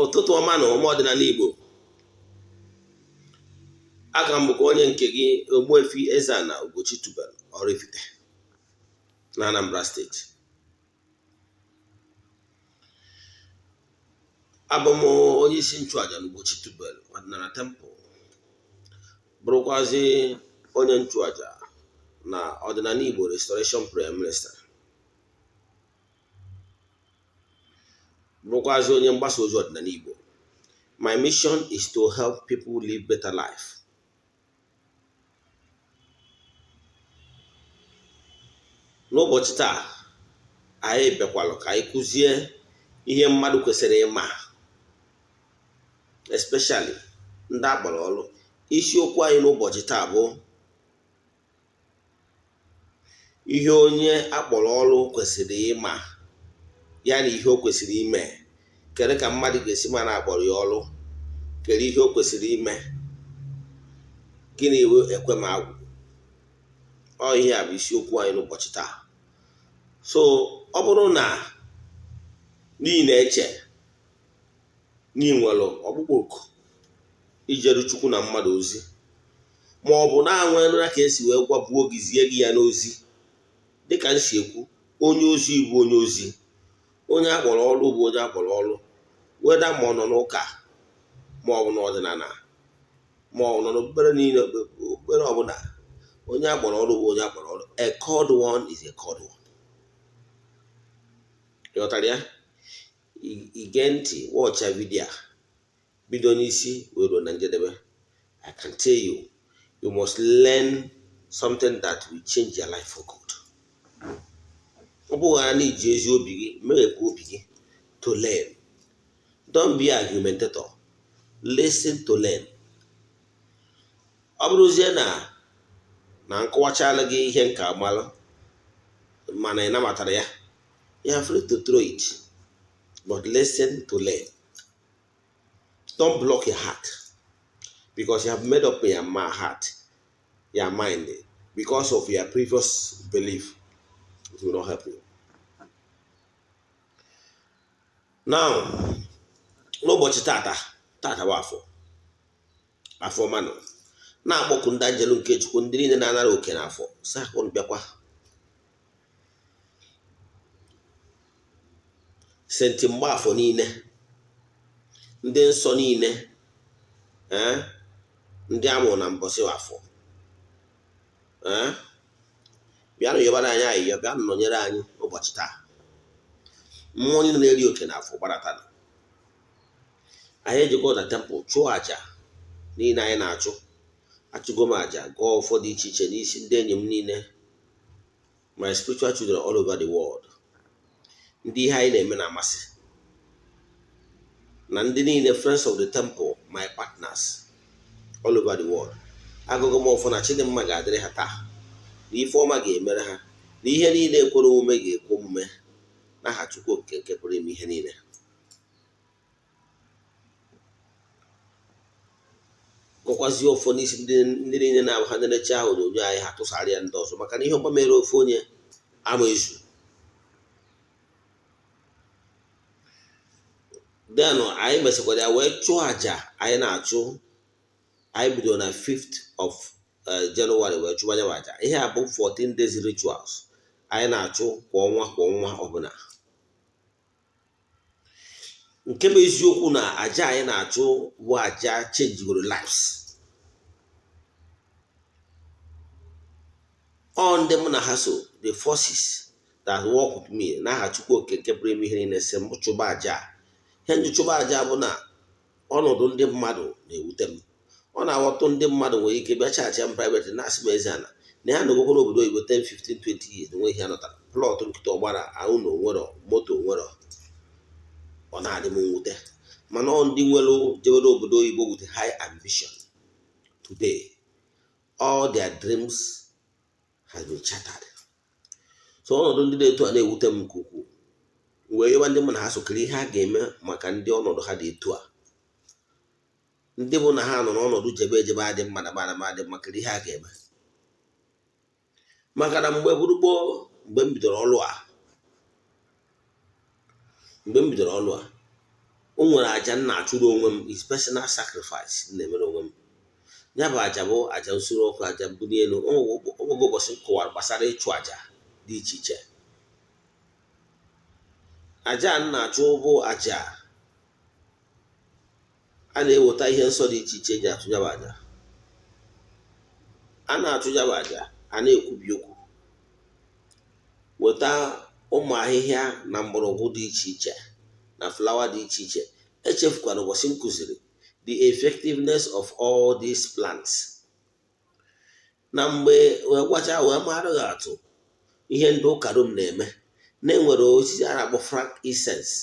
Ụtụtụ ọma na ụmụ ọdịnala Igbo. Aka m bụkwa onye nke gị, Ogbuefi Eze-Ana Ugochi tubelu Oraifite na Anambra Steeti. Abụ m onye isi nchụaja na Ugochi tubelu ọdịnala temple, bụrụkwazi onye nchụaja na ọdịnala Igbo Restoration Prayer Ministry, bụrụkwazi onye mgbasa ozi ọdịnala Igbo. My mission is to help people live better life. N'ụbọchị taa, anyị bịakwalụ ka anyị kụzie ihe mmadụ kwesịrị ịma, especially ndị akpọrọ ọrụ. Isiokwu anyị n'ụbọchị taa bụ ihe onye akpọrọ ọrụ kwesịrị ịma, ya na ihe o kwesịrị ime. Kedu ka mmadụ ga-esi ma na akpọrọ ya ọrụ? Kedu ihe o kwesịrị ime? Gịnị wụ ekwemagwụ? Ọ ihe a bụ isiokwu anyị n'ụbọchị taa. So ọ bụrụ na ị na-eche na ị nwere ọkpụkpọ oku ijeru Chukwu na mmadụ ozi, ma ọ bụ na-anwere ka esi wee gwabuo gị zie gị ya n'ozi, dịka m si ekwu, onye ozi bụ onye ozi, onye akpọrọ ọrụ bụ onye akpọrọ ọrụ, weda ma ọ nọ n'ụka ma ọ bụ n'ọdịnala ma ọ nọ n'okpukpere niile, okpukpere ọbụla, onye akpọrọ ọrụ bụ onye akpọrọ ọrụ. A called one is a called one. Ịghọtara ya? Ige ntị, watch video a bido n'isi wee ruo na njedebe. I can tell you, you must learn something that will change your life for good. Ọ bụghị na iji ezi obi gị meghepụ obi gị to learn. Don't be argumentator. Listen to learn. Ọ bụrụzie na na nkọwachala gị ihe nka amalụ mana ị nabatara ya, you are free to throw it, but listen to learn. Don't block your heart, because you have made up your heart, your mind, because of your previous belief. It will not help you. Now, n'ụbọchị tata, tata bụ afọ, afọ manụ, na-akpọku ndị anjelu nke Chukwu, ndị niile na-anara oke n'afọ, sị unu bịakwa. Senti Mgbafọ niile, ndị nsọ niile, ndị amụrụ na mbọsị afọ, bịanụ yọbara anyị ayịyọ, bịanụ nọnyere anyị ụbọchị taa. Mmụọ niile na-eri oke n'afọ gbadatara. Anyị ejikọ na temple chụọ àjà niile anyị na-achụ. Achụgo m àjà, gụọ ụfọdụ iche iche n'isi ndị enyi m niile, my spiritual children all over the world, ndị ihe anyị na-eme na-amasị, na ndị niile friends of the temple, my partners all over the world. Agụgụ m ọfọ na Chidimma ga-adịrị ha taa, na ife ọma ga-emere ha, na ihe niile ekwere omume ga-ekwe omume n'aha Chukwu Okike nke pụrụ ime ihe niile. Gọkwazie ọfọ n'isi ndị niile na-abụ ha na-eche ahụ onyonyo anyị, ha tụsara ya ndị ọzọ, maka na ihe ọma mere ofu onye ama ezu. Denụ anyị mesịkwara ya wee chụọ àjà anyị na-achụ. Anyị bidoro na 5th of January wee chụba ya àjà. Ihe a bụ 14 days rituals anyị na-achụ kwa ọnwa kwa ọnwa ọbụla. Nke bụ eziokwu na àjà anyị na-achụ bụ àjà changegoro lives. Ọ ndị mụ na ha so, the forces that work with me, n'aha Chukwu Okike nke pụrụ ime ihe niile, sị m chụba àjà. Ihe nji chụba àjà bụ na ọnọdụ ndị mmadụ na-ewute m. Ọ na-aghọtụ ndị mmadụ nwere ike bịa chat m private na-asị m, Eze-Ana, na ya nọgokwa n'obodo oyibo 10, 15, 20 years, nwe ihe ya nọtara, plot nkịta ọgbara ahụ na onwero moto onwero. Ọ na-adị m mwute, mana ọ ndị nwere jewere obodo oyibo with high ambition, today all their dreams has been shattered. So ọnọdụ ndị dị etu a na-ewute m nke ukwuu, wee yọba ndị mụ na ha sokere ihe a ga-eme maka ndị ọnọdụ ha dị etu a, ndị bụ na ha nọ n'ọnọdụ jebe ejebe adị mma na mana adị mma. Kere ihe a ga-eme, maka na mgbe gburugburu, mgbe m bidoro ọrụ a, Mgbe m bidoro ọrụ a, o nwere àjà m na-achụrụ onwe m, is personal sacrifice m na-emere onwe m. Ya bụ àjà bụ àjà nsure ọkụ, àjà mbuli elu. O nwego ụbọchị m kọwara gbasara ịchụ àjà dị iche iche. Àjà a m na-achụ bụ àjà a na-eweta ihe nsọ dị iche iche eji achụ ya bụ àjà. A na-achụ ya bụ àjà, a na-ekwubi okwu, weta ụmụ ahịhịa na mgbọrọgwụ dị iche iche na flower dị iche iche. Echefukwana ụbọchị m kụziri the effectiveness of all these plants na mgbe wee gwacha wee mara gị atụ ihe ndị ụka Rom na-eme, na-enwere osisi a na-akpọ frankincense.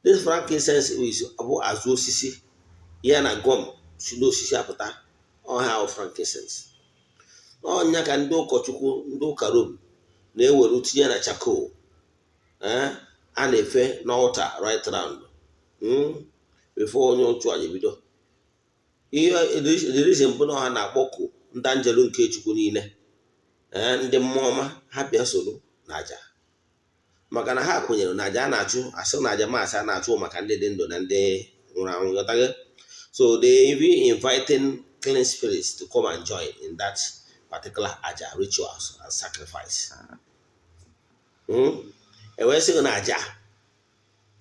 This frankincense is bụ azụ osisi ya na gum si n'osisi apụta ọha ahụ, frankincense. Ọnya ka ndị ụkọchukwu ndị ụka Rom na-ewere tinye na charcoal a na-efe n'altar right round before onye nchụaja ebido. Ihe the reason bụ na ha na-akpọku ndị anjelu nke Chukwu niile, ndị mmụọ ọma, ha bịa soro na aja, maka na ha kwenyere na aja a na-achụ, asị na aja mass a na-achụ maka ndị dị ndụ na ndị nwụrụ anwụ, ghọtago? So they even inviting clean spirits to come and join in that particular aja rituals and sacrifice. E wee sị gị na aja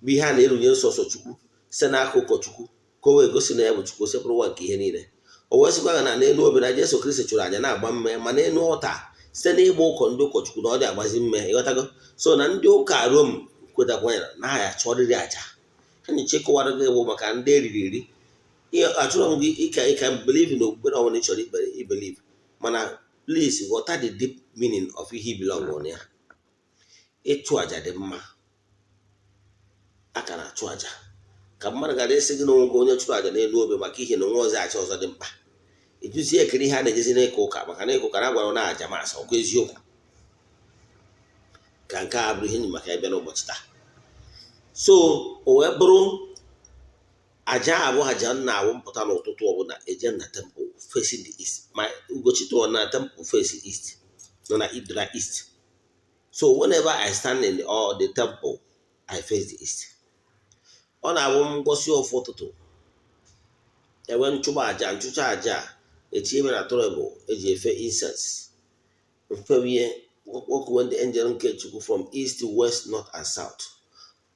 bụ ihe a na-erunye nsọsọ Chukwu site n'aka ụkọchukwu, ka o wee gosi na ya bụ Chukwu sepụrụ ụwa nke ihe niile. O wee sịkwa gị na n'elu obe na Jesu Kristi chụrụ aja na-agba mme, ma n'elu ọta site n'ịgba ụkọ ndị ụkọchukwu na ọ dị agbazi mme, ịghọtago? So na ndị ụka Rom kwetakwanyere na ha ya chọrịrị aja ha nyeche kọwara gị bụ maka ndị eriri eri. Achọrọ m gị ịka ịka believe na okpukpere ọbụla ị chọrọ ikpere i believe, mana please ghọta the deep meaning of ihe i belong on ya. Ịchụ aja dị mma, a ka na-achụ aja ka mmadụ gara ịsị gị na onwe onye chụrụ aja n'elu obe maka ihe na onwe ọzọ aja ọzọ dị mkpa ejuzie ekiri ihe a na-ejezi n'ịka ụka, maka na ịka ụka na agwara na aja mass ọkwa eziokwu. Ka nke a bụrụ ihe nyi maka ya bịa n'ụbọchị taa. So o wee bụrụ aja a bụ aja m na-awụ mpụta n'ụtụtụ ọbụla, eje na temple facing the east. Ma Ugochi tụọ na temple facing east nọ na Idra east. So whenever I stand in all the temple, I face the east. Ọ na-abụ m ngosi ọfụ ụtụtụ, enwe nchụba aja, nchụcha aja, etinye m na table eji efe incense, mfewie kpọkuwe ndị angel nke Chukwu from east, west, north and south,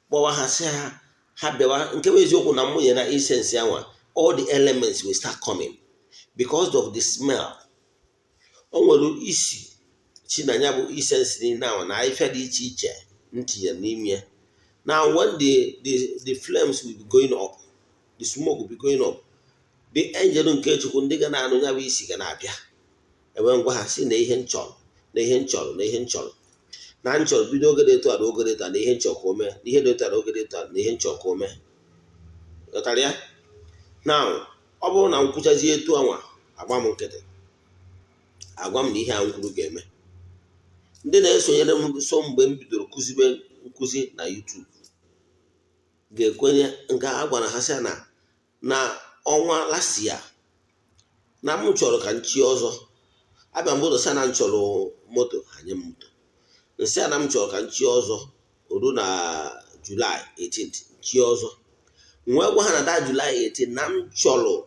kpọwa ha, sị ha ha bịawa. Nke bụ eziokwu na mmụnye na incense anwa, all the elements will start coming because of the smell. O nwere isi chi na ya bụ incense niile ahụ na ahịfịa dị iche iche m tinyere n'ime ya. Now when the flames will be going up, the smoke will be going up, the angel nke Chukwu ndị ga na-anụ ya bụ isi ga na-abịa. Enwe ngwa ha si na ihe m chọrọ, na ihe m chọrọ, na ihe m chọrọ, na m chọrọ bido oge dị etu a na oge dị etu a, na ihe m chọrọ ka o mee, na ihe dị etu a na oge dị etu a, na ihe m chọrọ ka o mee. Ghọtara ya? Now ọ bụrụ na m kwuchazie etu anwa, agba m nkịtị, agwa m na ihe a m kwuru ga-eme. Ndị na-esonyere m so mgbe m bidoro kụzibe nkụzi na YouTube ga-ekwenye nke a gwara ha sị na ọnwa last year na m chọrọ ka m chie ọzọ. Abịa m ụzọ sị na m chọrọ moto, ha nye m moto. Nsị a na m chọrọ ka m chie ọzọ oru na July 18th, chie ọzọ. M wee gwa ha na that July 18 na m chọrọ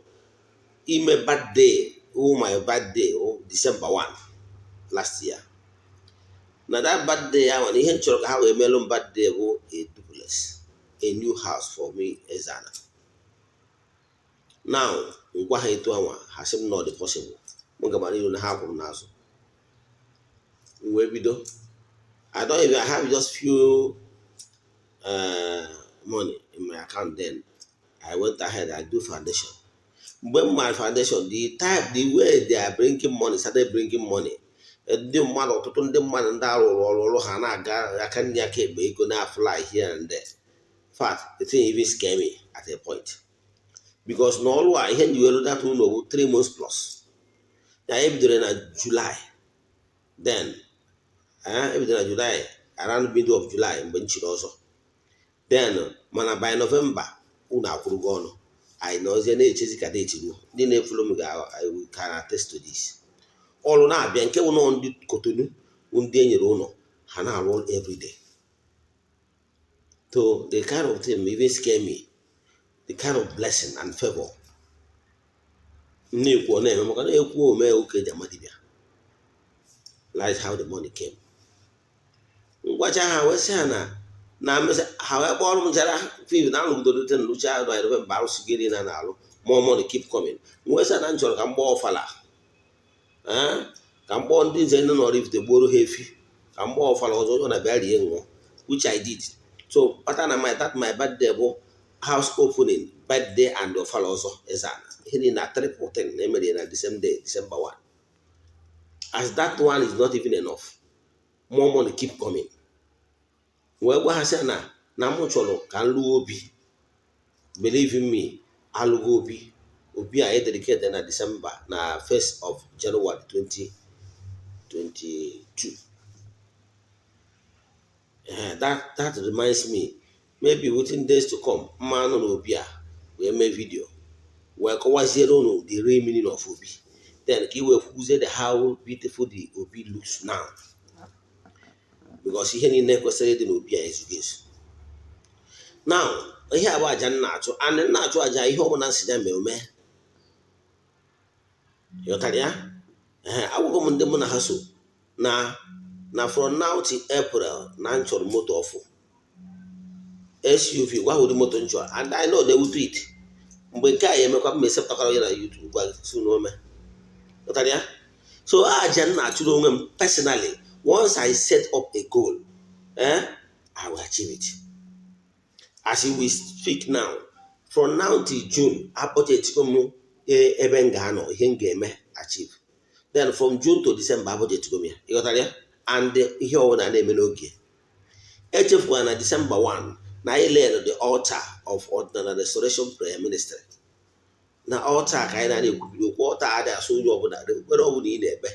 ime birthday, oh, my birthday, oh, December 1 last year. Na that birthday ahụ, na ihe m chọrọ ka ha wee melụ m birthday bụ a duplex, a new house for me, Ezana. Now ngwa ha etu anwa, ha sị m na ọ dị possible. M gabara iru na ha kwụrụ n'azụ. M wee bido. I don't even, I have just few money in my account then. I went ahead and do foundation. Mgbe m mara foundation, the type, the way they are bringing money, started bringing money. Ndị mmadụ, ọtụtụ ndị mmadụ, ndị arụrụ ọrụ ọrụ ha na-aga aka nri aka ekpe, ego na-fly here and there. In fact, the thing even scare me at a point because na ọrụ a, ihe nji were data ụlọ bụ 3 months plus ya. Ebidoro na July then, ebidoro na July, around middle of July mgbe m chiri ọzọ then, mana by November unu akwụrụgo ọnụ. Anyị nọzie na-echezi ka date ruo. Ndị na-efolo m ga can attest to this. Ọrụ na-abịa, nke bụ nọ ndị Kotonu, ndị e nyere ụlọ, ha na-arụ ọrụ everyday. So the kind of thing even scare me, the kind of blessing and favor m na-ekwu, ọ na-eme, maka na-ekwu ome oke eji ama dibịa. Like how the money came, ngwacha ha wee sị ha na ha wee kpọrọ m jara fiv na alụgidoro te nlucha na November, arụsị gịnị na na-alụ, more money keep coming. Wee sị na m chọrọ ka m gbaa ọfala, ka m kpọọ ndị nze ndị nọrọ Oraifite, gbuoro ha efi, ka m gbaa ọfala ọzọ, onye ọ na-abịa rie ṅụọ, which I did. So kpata na my that my birthday bụ house opening, birthday and ọfala ọzọ eze ana, ihe niile na triple thing na emere na the same day, December 1. As that one is not even enough, more money keep coming. Wee gwa ha sị na m chọrọ ka m lụọ obi. Believe in me, alụgo obi. Obi a dedicate na December, na 1st of January 2022. That reminds me, maybe within days to come, mma nọ n'obi a wee mee video wee kọwaziere unu the real meaning of obi, then ka i wee kwuzie the how beautiful the obi looks now, because ihe niile kwesịrị ịdị n'obi a ezughị ezu now. Ihe a bụ aja m na-achụ, and m na-achụ aja, ihe ọbụla nsị ya mee, ome. Ịghọtara ya? Ee, agwago m ndị mụ na ha so na from now till April na m chọrọ moto ọfụ, SUV. Gwa ha ụdị moto m chọrọ, and I know they will do it. Mgbe nke a ya emekwa, m esepụtakwara ya na YouTube, gwa si na ome. Ghọtara ya? So aja m na-achụrụ onwe m personally, once I set up a goal, I will achieve it. As we speak now, from now till June, abudgetgo m ebe m ga-anọ, ihe m ga-eme achieve. Then from June to December, abudgetgo m ya. Ịghọtara ya? And ihe ọbụla na-eme n'oge. Echefukwara na December 1 na anyị led the altar of Ọdịnala Restoration Prayer Ministry. Na altar ka anyị na-ekwubiri okwu. Altar adịghị asụ onye ọbụla. Ekpere ọbụla ị na-ekpe,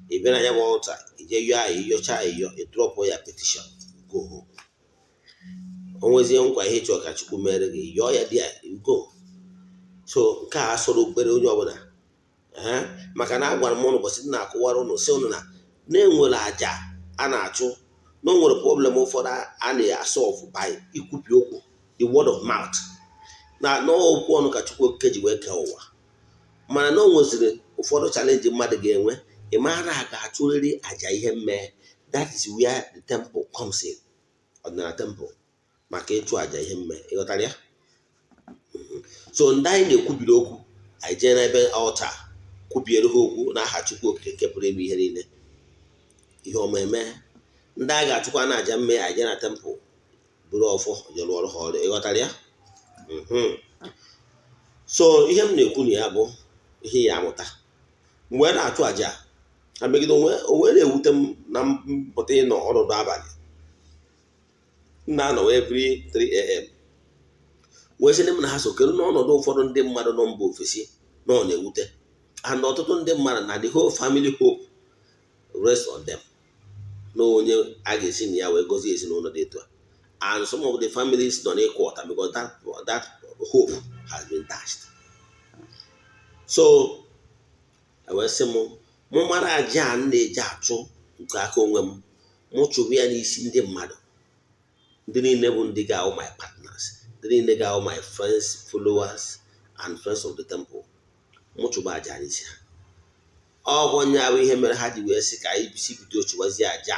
ị bịa na ya bụ altar, ije yọọ ayịyọ, yọcha ayịyọ, ị drop ya petition, go home. O nwezie nkwa ihe chọrọ ka Chukwu mere gị, yọọ ya dị ya, go. So nke a sọrọ okpukpere onye ọbụla, maka na agwara m ụnụ ụbọchị m na-akụwara ụnụ, sị ụnụ na na-enwere aja a na-achụ, na o nwere problem ụfọdụ a na-asolve by ikwubi okwu, the word of mouth, na n'okwu ọnụ ka Chukwu Okike ji wee kee ụwa. Mana na o nweziri ụfọdụ challenge mmadụ ga-enwe, ị mara a ga-achụrịrị aja ihe mmee. That is where the temple comes in, ọdịnala temple, maka ịchụ aja ihe mme. Ịghọtara ya? So ndị anyị na-ekwubiri okwu, anyị jee n'ebe altar kwubiere ha okwu n'aha Chukwu Okike nke pụrụ ime ihe niile, ihe ọma eme. Ndị a ga-achụkwa na aja mme, anyị jee na temple buru ọfọ jee rụọrọ ha ọrụ. Ịghọtara ya? So ihe m na-ekwu na ya bụ ihe ya amụta mgbe a na-achụ aja ha megide onwe na-ewute m na mpụta ịnọ ọnọdụ abalị m na-anọ every 3 a.m. wee sị m na ha so kedu n'ọnọdụ ụfọdụ ndị mmadụ nọ mba ofesi na ọ na-ewute, and ọtụtụ ndị mmadụ na the whole family hope rest on them, na onye a ga-esi na ya wee gọzie ezinụlọ dị etu a. And some of the families nọ n'ịkụ ọta because that hope has been dashed. So wee sị m, mụ mara aja a m na-eji achụ nke aka onwe m, mụ chụrụ ya n'isi ndị mmadụ, ndị niile bụ ndị ga-ahụ my partners, ndị niile ga-ahụ my friends, followers and friends of the temple. Mụ chụba aja n'isi ha. Ọgwụ nya bụ ihe mere ha ji wee sị ka anyị si bido chụbazie aja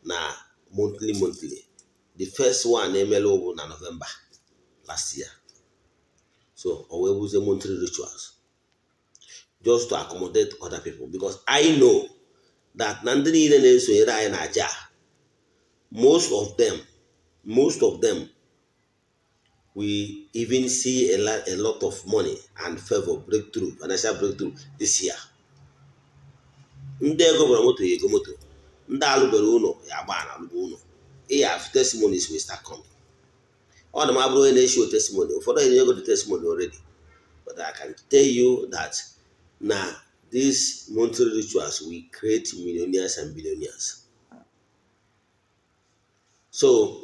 na monthly monthly. The first one emere bụ na November last year. So o wee bụzie monthly rituals just to accommodate other people, because I know that na ndị niile na-esonyere anyị na aja, most of them we even see a lot of money and favor, breakthrough, financial breakthrough this year. Ndị ego gwara moto ya ego moto, ndị alụbere ụlọ ya agba na alụbe ụlọ. Iya, testimonies will start coming. Ọ na m abụrụ onye na-eshow testimony, ụfọdụ enyego the testimony already, but I can tell you that na these monthly rituals will create millionaires and billionaires. So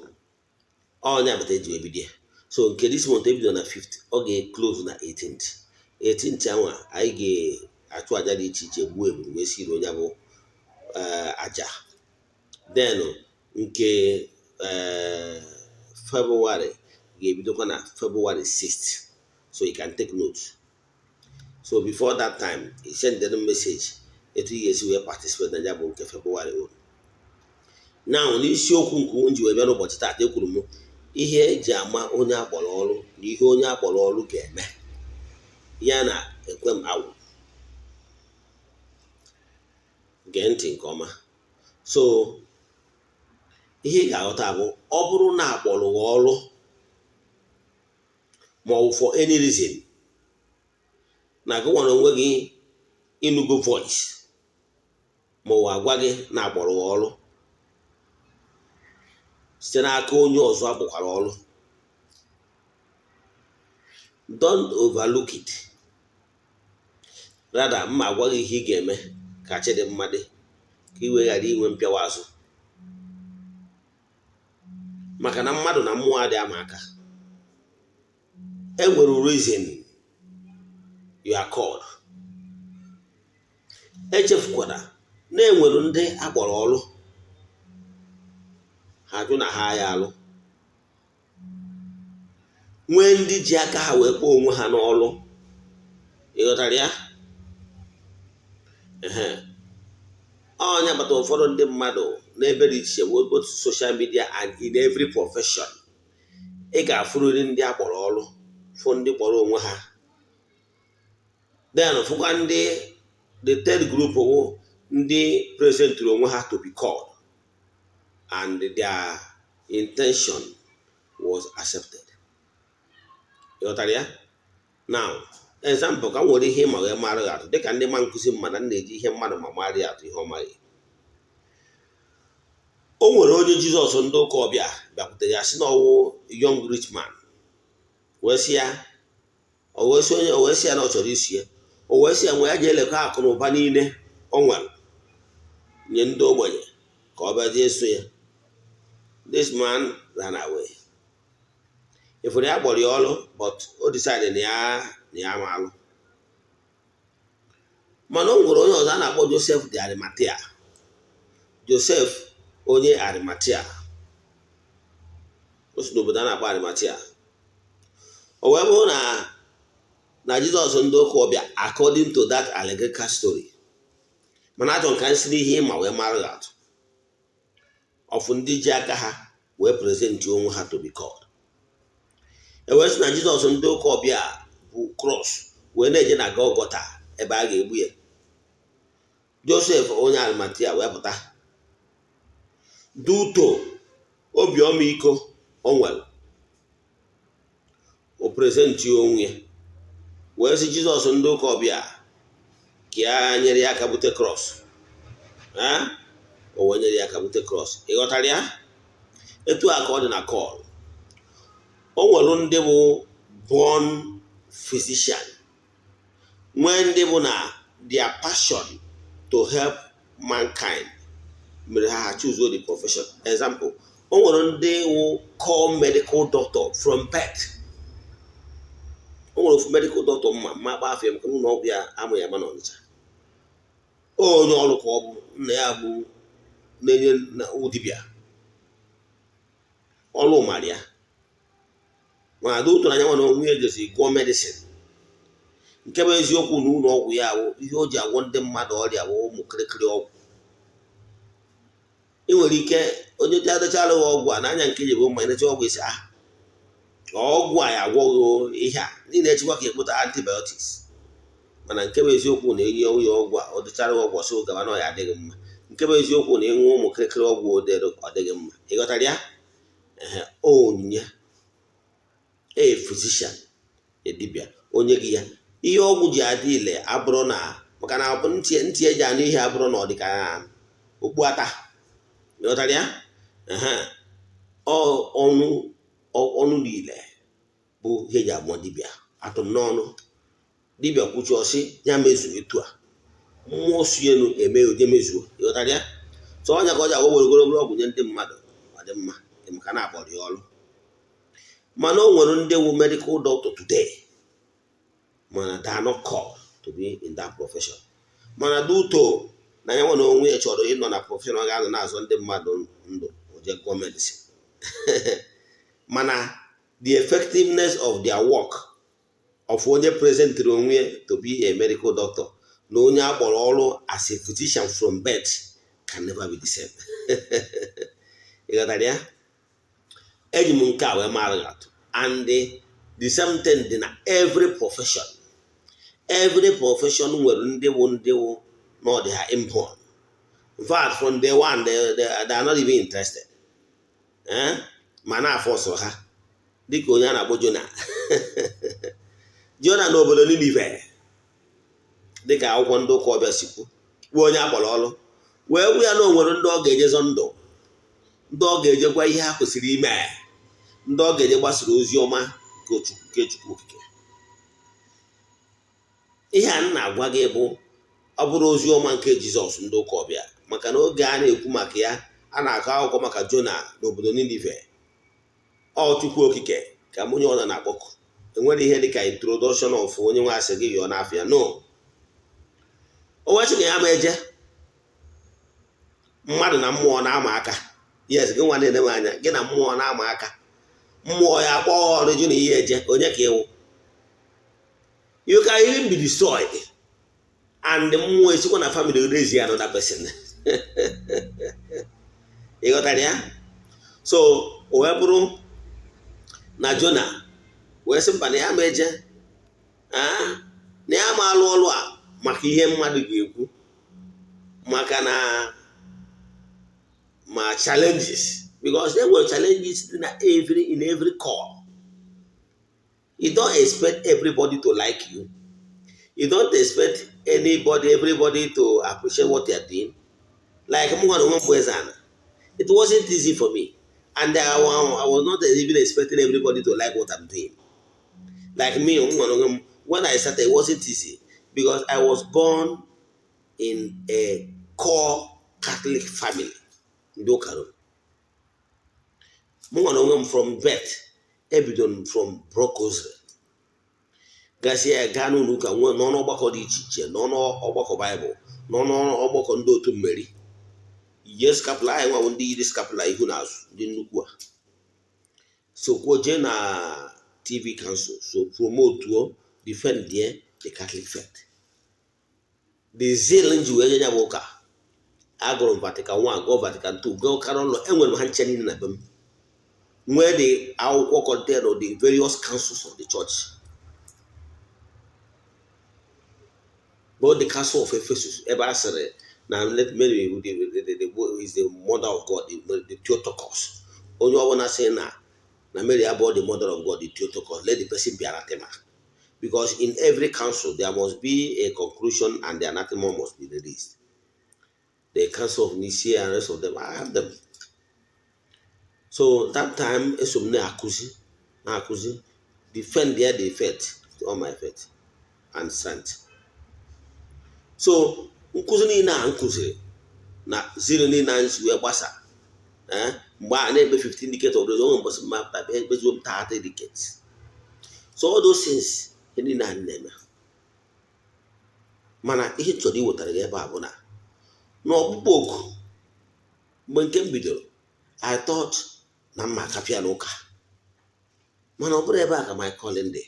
ọnya bata eji ebido ya. So nke this month ebido na 5th, ọ ga-close na 18th. 18th anwa anyị ga-achụ aja dị iche iche, gbuo ebulu wee siri onye bụ aja. Then nke February ga-ebidokwa na February 6th, so you can take note. So before that time, you send them message etu ị ga-esi wee participate na ya bụ nke February own. Now, n'isiokwu nke m ji wee bịa n'ụbọchị taata, ekwuru m ihe eji ama onye akpọrọ ọrụ na ihe onye akpọrọ ọrụ ga-eme ya na ekwe m awụ. Gee ntị nke ọma. So ihe ị ga-aghọta bụ, ọ bụrụ na akpọrọ gị ọrụ ma ọ bụ for any reason na gị nwere onwe gị ịnụgo voice ma ọ bụ agwa gị na akpọrọ gị ọrụ site n'aka onye ọzọ akpọkwara ọrụ, don't overlook it. Rather, mma agwa gị ihe ị ga-eme ka chi dị mma dị, ka ị wee ghara inwe mpịawa azụ, maka na mmadụ na mmụọ adị ama aka. E nwere reason you are called. Echefukwana na enwere ndị akpọrọ ọrụ, ha jụ na ha ya alụ. Nwee ndị ji aka ha wee kpọọ onwe ha n'ọrụ. Ịghọtara ya? Ehe, onye bata ụfọdụ ndị mmadụ n'ebe dị iche, both social media and in every profession, ị ga-afụrịrị ndị akpọrọ ọrụ, fụ ndị kpọrọ onwe ha, then fụkwa ndị the third group wụ ndị presentịrị onwe ha to be called and their intention was accepted. Ịghọtara ya? Now, example, ka m nwere ihe ma wee mara ya atụ, dịka ndị ma nkụzi mma na m na-eji ihe mmadụ ma mara ya atụ ihe ọ maghị. O nwere onye Jizọs ndị ụka ọbịa bịakwutere ya, sị na ọwụ young rich man, wee sị ya, o wee sị onye, o wee sị ya na ọ chọrọ isi ya. O wee sị ya nwe ya ji elekọ akụ na ụba niile o nwere nye ndị ogbenye ka ọ bịa jee so ya. This man ran away. Ifuru ya kpọrọ ya ọrụ, but o decide na ya ma alụ. Mana o nwere onye ọzọ a na-akpọ Joseph de Arimathea, Joseph onye Arimathea. O si n'obodo a na-akpọ Arimathea. O wee bụrụ na Jizọs ndị ụka ọbịa, according to that allegorical story, mana achọ nka nsi n'ihe ịma wee mara ya atụ ọfụ ndị ji aka ha wee present onwe ha to be called. E wee sị na Jizọs ndị ụka ọbịa bụ cross wee na-eje na Gọlgọta ebe a ga-egbu ya. Joseph onye Arimathea wee pụta duto obi ọmịiko o nwere, o present onwe ya wee sị Jizọs ndị ụka ọbịa ka ya nyere ya aka bute cross. O wee nyere ya aka bute cross. Ị ghọtara ya? Etu a ka ọ dị na call. O nwere ndị bụ born physician, nwee ndị bụ na their passion to help mankind mere ha choose the profession. Example, o nwere ndị wụ call medical doctor from birth. O nwere ofu medical doctor mma mma akpa afọ ya, maka ụlọ ọgwụ ya amụ ya ma n'Ọnịcha. Onye ọrụ ka ọ bụ, nna ya bụ na-enye dibịa ọrụ mara ya, mana ada ụtọ anya nwa na onwe ya jezi gụọ medicine. Nke bụ eziokwu na ụlọ ọgwụ ya bụ ihe o ji agwọ ndị mmadụ ọrịa bụ ụmụ kịrịkịrị ọgwụ. Ị nwere ike onye ji adịchara gị ọgwụ a n'anya nke ji bụ mma enecha ọgwụ isi, ah, ọgwụ a ya agwọghị ihe a niile, echekwa ka ekpota antibiotics. Mana nke bụ eziokwu na enye onye ọgwụ a, ọ dịchara gị ọgwụ ọsọ gaba na ọ ya adịghị mma. Nke bụ eziokwu na ịṅụ ụmụ kịrịkịrị ọgwụ odere, ọ dịghị mma. Ị ghọtara ya? Ehe, onyinye a physician dibịa onye gị ya ihe ọgwụ ji adị ile abụrụ na maka na ntị ntị eji anụ ihe abụrụ na ọ dị ka okpu ata. Ghọtara ya? Ehe, ọnụ ọnụ niile bụ ihe eji amụọ dibịa atụm n'ọnụ. Dibịa kwuchi ọsị ya mezuo etu a, mmụọ si elu eme oje mezuo. Ịghọtara ya? Tụọ ọnya ka ọ ji agwa were ogologo ọgwụ nye ndị mmadụ, ọ dị mma maka na akpọrọ ya ọrụ. Mana o nwere ndị wu medical doctor today, mana they are not called to be in that profession. Mana duto na ya nwere onwe ya chọrọ ịnọ na profession, ọ ga-anọ na-azọ ndị mmadụ ndụ, o jee gụọ medicine. Mana the effectiveness of their work of onye presentịrị onwe to be a medical doctor na onye akpọrọ ọrụ as a physician from birth can never be the same. Ị ghọtara ya? Eji m nke a wee mara gị atụ. And the same thing dị na every profession. Every profession nwere ndị wụ na ọ dị ha inborn. In fact, from day one they are not even interested, eh? Ma na-afọ ọsọ ha, dịka onye a na-akpọ Jona. Jona n'obodo Ninive, dịka akwụkwọ ndị ụka ọbịa si kwu, bụ onye akpọrọ ọrụ wee gwa ya na o nwere ndị ọ ga-ejezọ ndụ, ndị ọ ga-ejekwa ihe ha kwesịrị ime, ndị ọ ga-eje gbasara ozi ọma nke Chukwu Okike. Ihe a m na-agwa gị bụ, ọ bụrụ ozi ọma nke Jizọs ndị ụka ọbịa, maka na oge a na-ekwu maka ya, a na-akọ akụkọ maka Jona n'obodo Ninive, ọ Chukwu Okike ka onye ọna na-akpọkụ. Enwere ihe dịka introduction of onye nwe asị gị yọọ n'afịa no. O wee sị ka ya ma eje. Mmadụ na mmụọ na-ama aka. Yes, gị nwa na-ene m anya, gị na mmụọ na-ama aka. Mmụọ ya kpọọ ọrụ jụ na ihe eje, onye ka ịwụ? You can even be destroyed and mmụọ esikwa na family raise another person. Ị ghọtara ya? So o wee bụrụ na Jona wee sị mba, na ya ma eje, na ya ma alụ ọrụ a maka ihe mmadụ ga-ekwu, maka na ma challenges, because there were challenges in every call. You don't expect everybody to like you. You don't expect anybody, everybody to appreciate what you are doing. Like m nwere onwe m bụ Eze-Ana, it wasn't easy for me and I was not even expecting everybody to like what I'm doing. Like me nwere onwe m, when I started, it wasn't easy because I was born in a core Catholic family, ndị ụka Rom. Mụ nwere onwe m, from birth, ebidoro m from Brocosary, gasịa ya gaa n'ụlọ ụka, nwee nọ n'ọgbakọ dị iche iche, nọ n'ọgbakọ Baịbụl, nọ n'ọgbakọ ndị otu mmeri, yie scapular. Anyị nwawo ndị yiri scapular ihu na azụ, ndị nnukwu a sokwuo jee na TV council, so promotuo, defend the Catholic faith. The zeal nji wee nye ya bụ ụka. Agụrụ m Vatican 1, gụọ Vatican 2, gụọ Canon Law. Enwere m ha nche niile na be m, nwee the akwụkwọ contain the various councils of the church, both the Council of Ephesus, ebe a sịrị na let Mary is the mother of God, the Theotokos. Onye ọbụla sị na Mary abụọ the mother of God, the Theotokos, let the person be anathema, because in every council there must be a conclusion and the anathema must be released. The Council of Nicaea and rest of them, I have them. So that time eso m na-akụzi defend their the faith with all my faith and strength. So nkụzi niile a nkụziri na zero niile anyị si wee gbasa, mgbe a na-ekpe 15 decades of those, onwe mbọsị mma ekpeziwo m 30 decades. So all those things, ihe niile a na-eme, mana ihe m chọrọ iwetara gị ebe a bụ na n'ọkpụkpọ oku, mgbe nke m bidoro, I thought na mma akapịa n'ụka, mana ọ bụrụ ebe a ka my calling dị,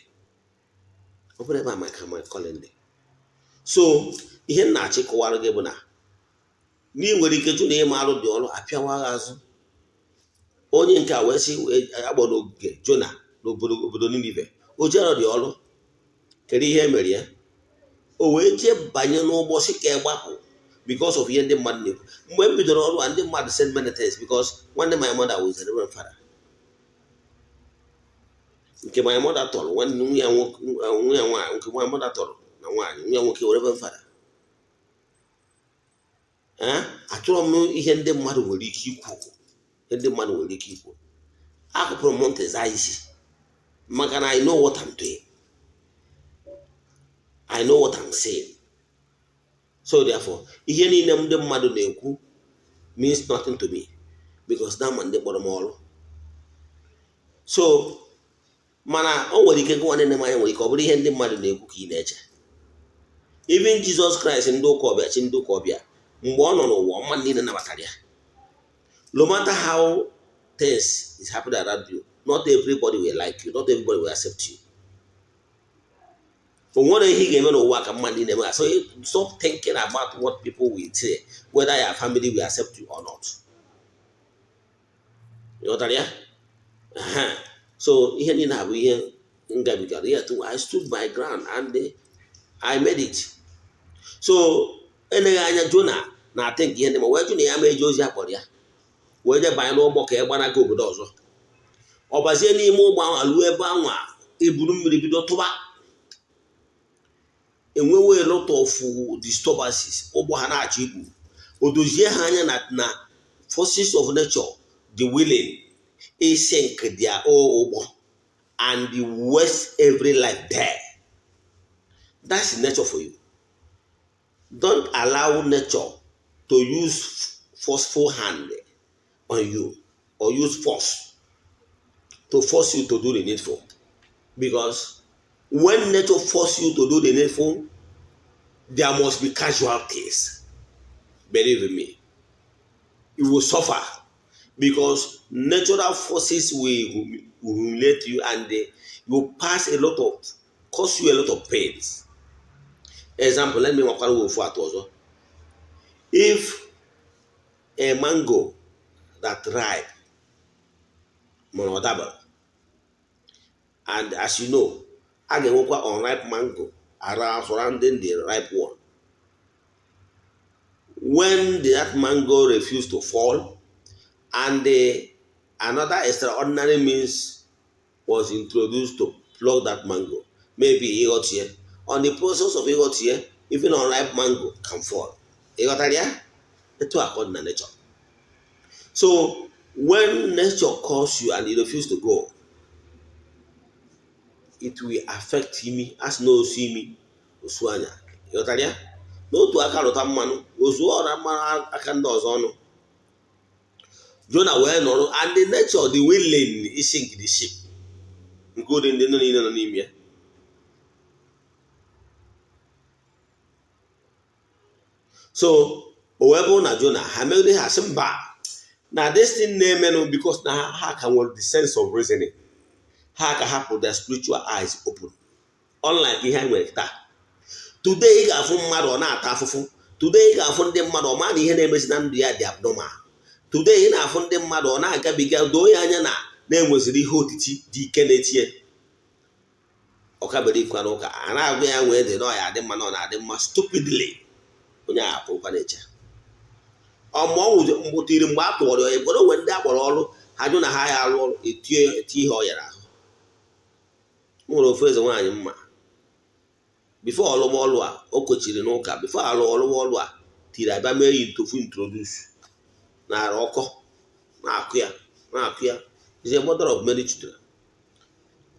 ọ bụrụ ebe a ka my calling dị. So ihe m na-achọ ịkọwara gị bụ na ị nwere ike jụ na ịma arụ dị ọrụ apịawa gị azụ. Onye nke a wee sị agbọ n'ogige Jona n'obodo obodo Ninive, o jero dị ọrụ. Kedu ihe emere ya? O wee jee banye n'ụgbọ si ka gbapụ because of ihe ndị mmadụ na-ekwu. Mgbe m bidoro ọrụ a, ndị mmadụ send many things because nwanne my mother was a reverend father. Nke my mother tọrọ, nwanne nwunye ya nwoke, nwunye ya nwaanyị, nke my mother tọrọ na nwaanyị, nwunye ya nwoke were reverend father. Ee, achọrọ m ihe ndị mmadụ nwere ike ikwu, ihe ndị mmadụ nwere ike ikwu. Akụpụrụ m ntị zaa isi, maka na I know what I'm doing, I know what I'm saying. So therefore, ihe niile ndị mmadụ na-ekwu means nothing to me because na ma ndị kpọrọ m ọrụ. So mana o nwere ike, gị nwanne m anya, nwere ike ọ bụrụ ihe ndị mmadụ na-ekwu ka ị na-eche. Even Jizọs Kraịst, ndị ụka ọbịa, chi ndị ụka ọbịa, mgbe ọ nọ n'ụwa, mmadụ niile nabatara ya. No matter how things is happening around you. Not everybody will like you, not everybody will accept you. O nwere ihe ị ga-eme n'ụwa ka mmadụ na-eme. So stop thinking about what people will say, whether your family will accept you or not. Ịghọtara ya? So ihe niile a bụ ihe m gabigara ya. I stood my ground and I made it. So eleghị anya Jona na-ate nke ihe ndị ma wee jụ na ya ma eje ozi a kpọrọ ya, wee jee banye n'ụgbọ ka e gbanaga obodo ọzọ. Ọ bazie n'ime ụgbọ ahụ, ruo ebe anwa eburu mmiri bido tụba, enwewe a lot of disturbances, ụgbọ ha na-achọ ikpu. O dozie ha anya na forces of nature dị willing isink their own ụgbọ and waste every life there. That's nature for you. Don't allow nature to use forceful hand on you or use force to force you to do the needful, because when nature force you to do the needful, there must be casualties. Believe in me, you will suffer, because natural forces will humiliate you and they will pass a lot of, cause you a lot of pains. Example, let me nwakwara ofu atụ ọzọ. If a mango that ripe mana ọ dabara, and as you know, a ga-enwekwa unripe mango around surrounding the ripe one. When that mango refuse to fall and another extraordinary means was introduced to pluck that mango, maybe ịghọtie, on the process of ịghọtie, even unripe mango can fall. Ịghọtara ya? Etu a ka ọ dị na nature. So when nature calls you and you refuse to go, it will affect imi. Asị na osu imi osu anya. Ịghọtara ya? N'otu aka rụta mmanụ, ozu ọra mmanụ aka ndị ọzọ ọnụ. Jona wee nọrọ, and the nature dị willing isink the ship, including ndị niile nọ n'ime ya. So o wee bụrụ na Jona ha megide ha sị mba, na this thing na-emenụ, because na ha ka nwere the sense of reasoning, ha ka hapụ their spiritual eyes open, unlike ihe anyị nwere taa. Today ị ga-afụ mmadụ ọ na-ata afụfụ. Today ị ga-afụ ndị mmadụ ọ ma na ihe na-emezi na ndụ ya dị abnormal. Today ị na-afụ ndị mmadụ ọ na-agabiga, doo ya anya na na-enweziri ihe otiti dị ike na-etinye ọkabere ikwa n'ụka a na-agwa ya nwee dị na ọ ya adị mma, na ọ na-adị mma stupidly. Onye a apụrụkwa na-eche ọmụọ mgbutiri mgbe a tụọrọ ya ekpere. Onwe ndị akpọrọ ọrụ, ha jụ na ha ya arụ ọrụ, etie ihe ọ yara ahụ. Nwere ofu eze nwaanyị mma, before ọlụwa ọlụ a o kochiri n'ụka, before alụ ọlụwa ọlụ a tiri abịa mee ya ntofu introduce nara ọkọ na-akụ ya na-akụ ya. Is a mother of many children.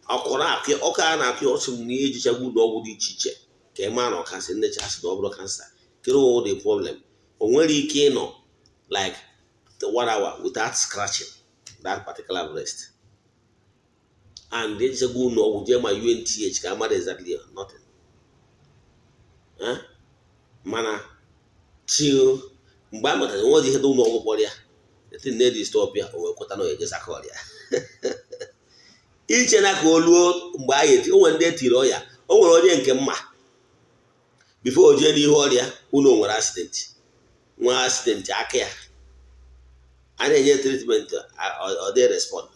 Ọkọ na-akụ ya, ọkọ a na-akụ ya, ọ sị m na ihe ejichagwa ụlọ ọgwụ dị iche iche ka ị maa na ọkasị nnecha sị na ọ bụrụ kansa. Kedu wụ the problem? O nwere ike ịnọ like 1 hour without scratching that particular breast, and ejichagwa ụlọ ọgwụ jee ma UNTH ka amara exactly nothing. Mana till mgbe a matara nwe ihe dị ụlọ ọgwụ kpọrọ ya etin na-edi stop ya, o wee kweta na ọ ejezaka ọrịa iche na ka o luo mgbe a ga-eti. O nwere ndị etiri ọya, o nwere onye nke mma before o jee n'ihu ọrịa ụlọ nwere accident, nwee accident aka ya, a na-enye treatment, ọ dị respond.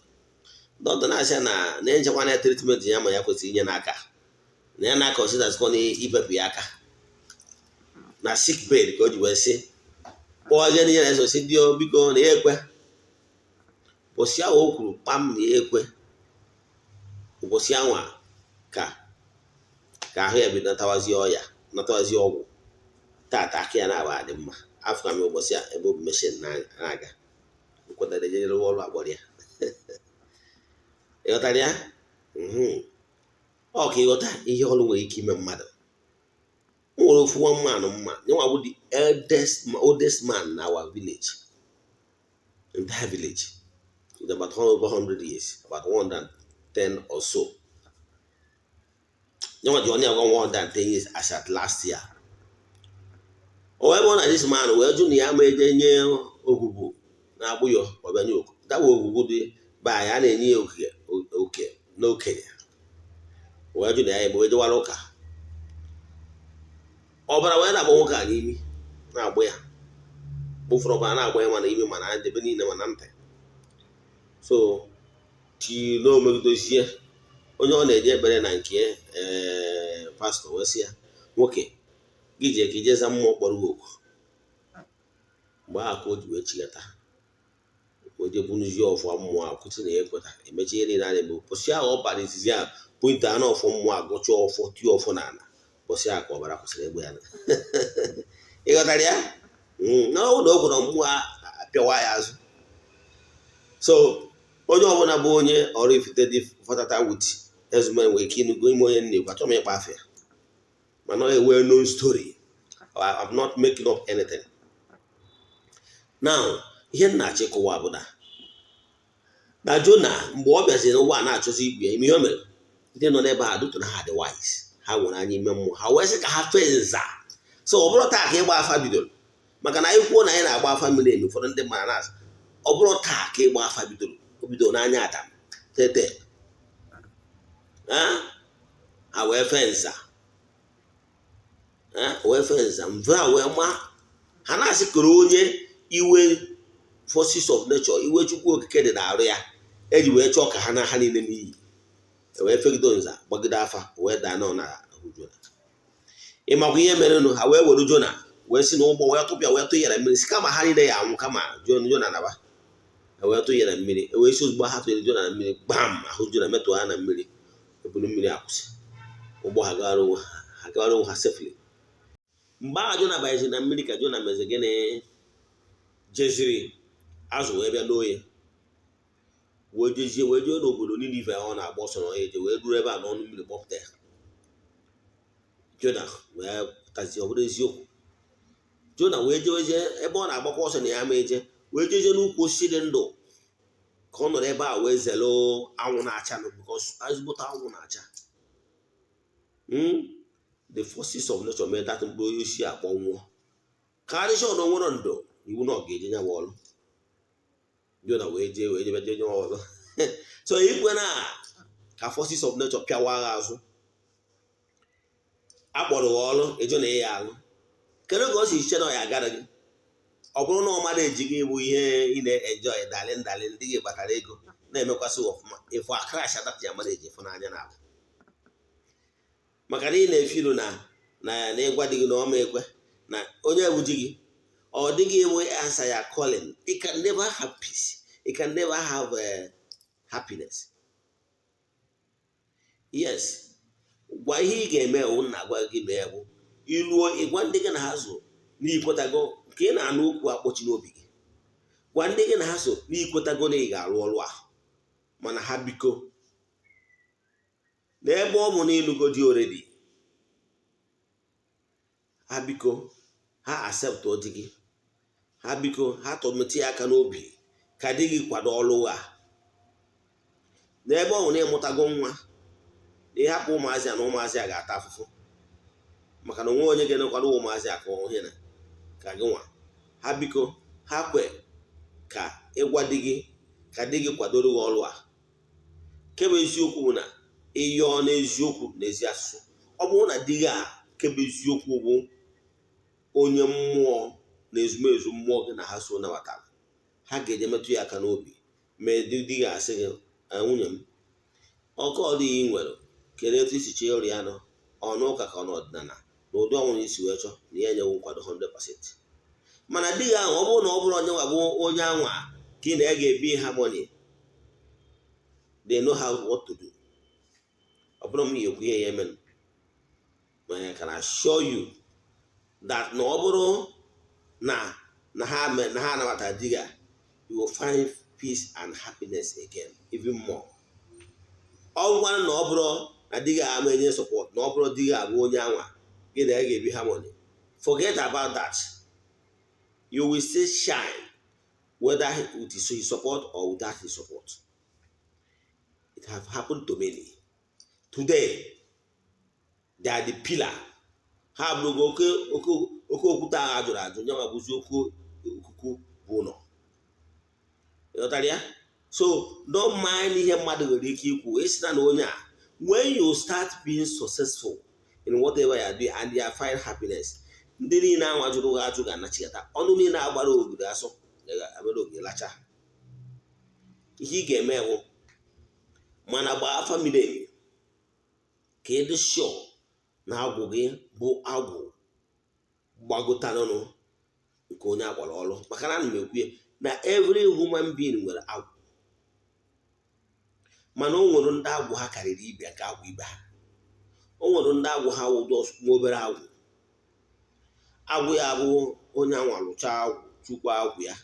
Dọkịta na-asị na na-echekwa na treatment ya ma ya kwesịrị inye n'aka na ya na-akọsidazikwa na ibepụ ya aka na sick bed, ka o ji wee sị kpọọzie n'ihe na-eso si dị biko na ya ekwe. Ụbọchị ahụ o kwuru kpam na ya ekwe, ụbọchị anwa ka ka ahụ ya bido natawazie ọya, natawazie ọgwụ. Tata aka ya na-aba adị mma. Afọ m ụbọchị a ebe obu meshin na-aga nkwetara ejere ọrụ akpọrọ ya. Ịghọtara ya? Ọ ka ịghọta ihe ọrụ nwere ike ime mmadụ. M nwere ofu one man mma nyenwa bụ the eldest oldest man na our village, entire village, with about over 100 years, about 110 or so. Nyenwa ji onye agwa 110 years as at last year. O wee bụrụ na this man wee jụ na ya ma eje nye ogwugwu na-agbụ ya ọbịa nye oku dawa ogwugwu dị be anyị a na-enye ya ogige. Oke n'okenye wee jụ na ya eme, wee jewara ụka. Ọbara wee na-agba nwoke a n'imi, na-agba ya kpụfụrụ ọbara na-agba ya mana imi, mana ebe niile, mana ntị. So tii na omegidozie onye ọ na-eje ekpere na nke ee pastọ wee sị ya, "Nwoke, gị jee ka ijeza mmụọ kpọrọ gị oku." Mgbe ahụ ka o ji wee chigata, o jee bunuzie ọfọ mmụọ a, kwụsị na ya ekweta emechi ihe niile a na-eme. Ụbọchị ahụ ọ bara izizi ahụ pointa anụ ọfọ mmụọ, agụcha ọfọ, tie ọfọ n'ala, ụbọchị ahụ ka ọbara kwụsịrị egbe ya. Ị ghọtara ya? Na ọ na o gwara mmụọ apịawa ya azụ. So onye ọbụla bụ onye Oraifite dị fatata with ezume nwere ike ịnụgo ime onye na-ekwu. Achọrọ m ịkpa afịa, mana ọ well known story. I'm not making up anything now. Ihe m na-achọ ịkọwa bụ na Jona, mgbe ọ bịaziri n'ụwa na-achọzi igbu ya ime, ihe o mere, ndị nọ n'ebe a dụtụ na ha dị wise, ha nwere anya ime mmụọ, ha wee sị ka ha fee nza. So ọ bụrụ taa ka ịgba afa bidoro, maka na anyị kwuo na anyị na-agba afa miri emi, ụfọdụ ndị mmadụ na-asị ọ bụrụ taa ka ịgba afa bidoro. O bidoro n'anya Adam tete ha wee fee nza, wee fee nza mve a wee ma ha na-asị koro onye iwe forces of nature, iwe Chukwu Okike dị n'arụ ya, eji wee chọọ ka ha na ha niile n'iyi. Wee fegide nza, gbagide afa, wee daa nọ na ahụ Jona. Ịmakwa ihe merenụ? Ha wee were Jona wee si n'ụgbọ wee tụpịa, wee tụ ya na mmiri, si kama ha niile ya anwụ, kama Jona naba. Wee tụ ya na mmiri, wee si ozugbo ha tụnyere Jona na mmiri, gbam, ahụ Jona metụ ha na mmiri, ebulu mmiri akwụsị, ụgbọ ha gara onwe ha, ha gawara onwe ha safely. Mgbe ahụ Jona banyeziri na mmiri, ka Jona mezi gịnị? Jeziri azụ wee bịa n'oye, wee jezie, wee jee n'obodo Ninive ọ na-agba ọsọ na eje, wee ruru ebe a n'ọnụ mmiri gbọpụta ya. Jona wee pụtazie. Ọ bụrụ eziokwu, Jona wee jewezie ebe ọ na-agbakwa ọsọ na ya ma eje, wee jezie n'ukwu osisi dị ndụ ka ọ nọrọ ebe a wee zere anwụ na-acha, because ezigbote anwụ na-acha. The forces of nature mee that mkpụrụ osisi akpọnwụọ, karịsịa ọ na onwere ndo iwu na ọ ga-eje nyawa ọrụ. Jona wee jee, wee jebe jee nyawa ọrụ. So ikwe na ka forces of nature pịawa agha azụ, akpọrọ gị ọrụ, ịjụ na ịya alụ, kedu ka o si che na ọ ya agara gị? Ọ bụrụ na ọ mara eji gị bụ ihe ị na-enjoy, darling, darling, ndị gị kpatara ego na-emekwasị ọfụma, ịfụ a crash adat ya mara eji ịfụnanya na abụ, maka na ị na-efiru na ịgwa di gị na ọma ekwe na onye bụ di gị, ọ dịghị enwe answer ya calling. You can never have peace, you can never have happiness. Yes, gwa ihe ị ga-eme wụ na agwa gị mee bụ iluo ịgwa ndị gị na ha so n'ikwetago nke ị na-anụ okwu akpọchi n'obi gị. Gwa ndị gị na ha so n'ikwetago na ị ga-arụ ọrụ ahụ, mana ha biko, n'ebe ọ bụ na ịlụgo di already, ha biko, ha accept di gị, ha biko, ha tọmetụ ya aka n'obi ka di gị kwado ọrụ a. N'ebe ọ bụ na ịmụtago nwa, na ịhapụ ụmụazị a na ụmụazị a ga-ata afụfụ, maka na onwe onye ga-enekwado ụmụazị a ka ohe na ka gị nwa. Ha biko, ha kwe ka ịgwa di gị ka di gị kwadoro gị ọrụ a. Nke bụ eziokwu bụ na ịyọọ n'eziokwu na ezi asụsụ, ọ bụrụ na di gị a, nke bụ eziokwu bụ onye mmụọ na ezumezu mmụọ gị na ha so nabatara, ha ga-eje metụ ya aka n'obi mee di gị asị gị, "Nwunye m, ọkụ ọ dịghị nwere, kedu etu isi chọọ ịrụ ya nọ ọnụ ụka ka ọ n'ọdịnala na ụdị ọnwụrụ isi wee chọọ na ya enyewo nkwado 100%." Mana di gị ahụ, ọ bụrụ na ọ bụrụ onye nwa bụ onye anwa ka ị na ya ga-ebi harmony, they know how what to do. Ọ bụrụ m ya ekwu ihe ya eme, mana I can assure you that na ọ bụrụ na ha anabata di gị, you will find peace and happiness again, even more. Ọ bụkwanụ na ọ bụrụ na di gị ama enye support, na ọ bụrụ di gị abụ onye anwa gị na ya ga-ebi harmony, forget about that. You will still shine, whether with his support or without his support. It have happened to many. Today they are the pillar. Ha bụrụgo oke oke oke okwute ahụ a jụrụ ajụ, nye nwa bụzi oke okuku bụ ụlọ. Ịghọtara ya? So don't mind ihe mmadụ nwere ike ikwu ịsị na onye a. When you start being successful in whatever you are doing and you find happiness, ndị niile anwa jụrụ gị ajụ ga-anachigata. Ọnụ niile agbara ogiri asọ amere ogiri lacha. Ihe ị ga-eme bụ mana gbaa afa miri emi ka ị dị sure na agwụ gị bụ agwụ gbagotanụnụ nke onye akpọrọ ọrụ, maka na ana m ekwu na every human being nwere agwụ, mana o nwere ndị agwụ ha karịrị ibe ka agwụ ibe ha. O nwere ndị agwụ ha wụdo nwa obere agwụ. Agwụ ya bụ onye anwa lụchaa agwụ, chukwu agwụ ya.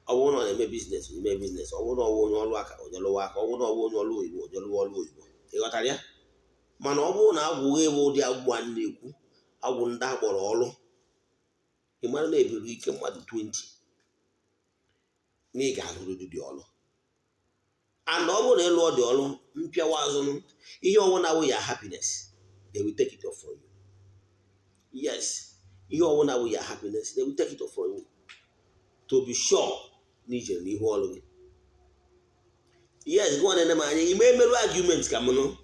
Ọ bụrụ na ọ na-eme business, eme business. Ọ bụrụ na ọ bụ onye ọrụ aka, onye lụwa aka. Ọ bụrụ na ọ bụ onye ọrụ oyibo, onye lụwa ọrụ oyibo. Ị ghọtara ya? Mana ọ bụrụ na agwụ gị bụ ụdị agwụ a na-ekwu, agwụ ndị akpọrọ ọrụ, ị mara na ebiri ike mmadụ 20 na ị ga-alụrịrị dị ọrụ. And ọ bụrụ na ịlụọ dị ọrụ mpịawa azụ, ihe ọwụna wụ ya happiness, they will take it off from you. Yes, ihe ọwụna wụ ya happiness, they will take it off from you to be sure na ijere n'ihu ọrụ gị. Yes, gị nwa na-ene m anya, ime emerụ argument ka m nụ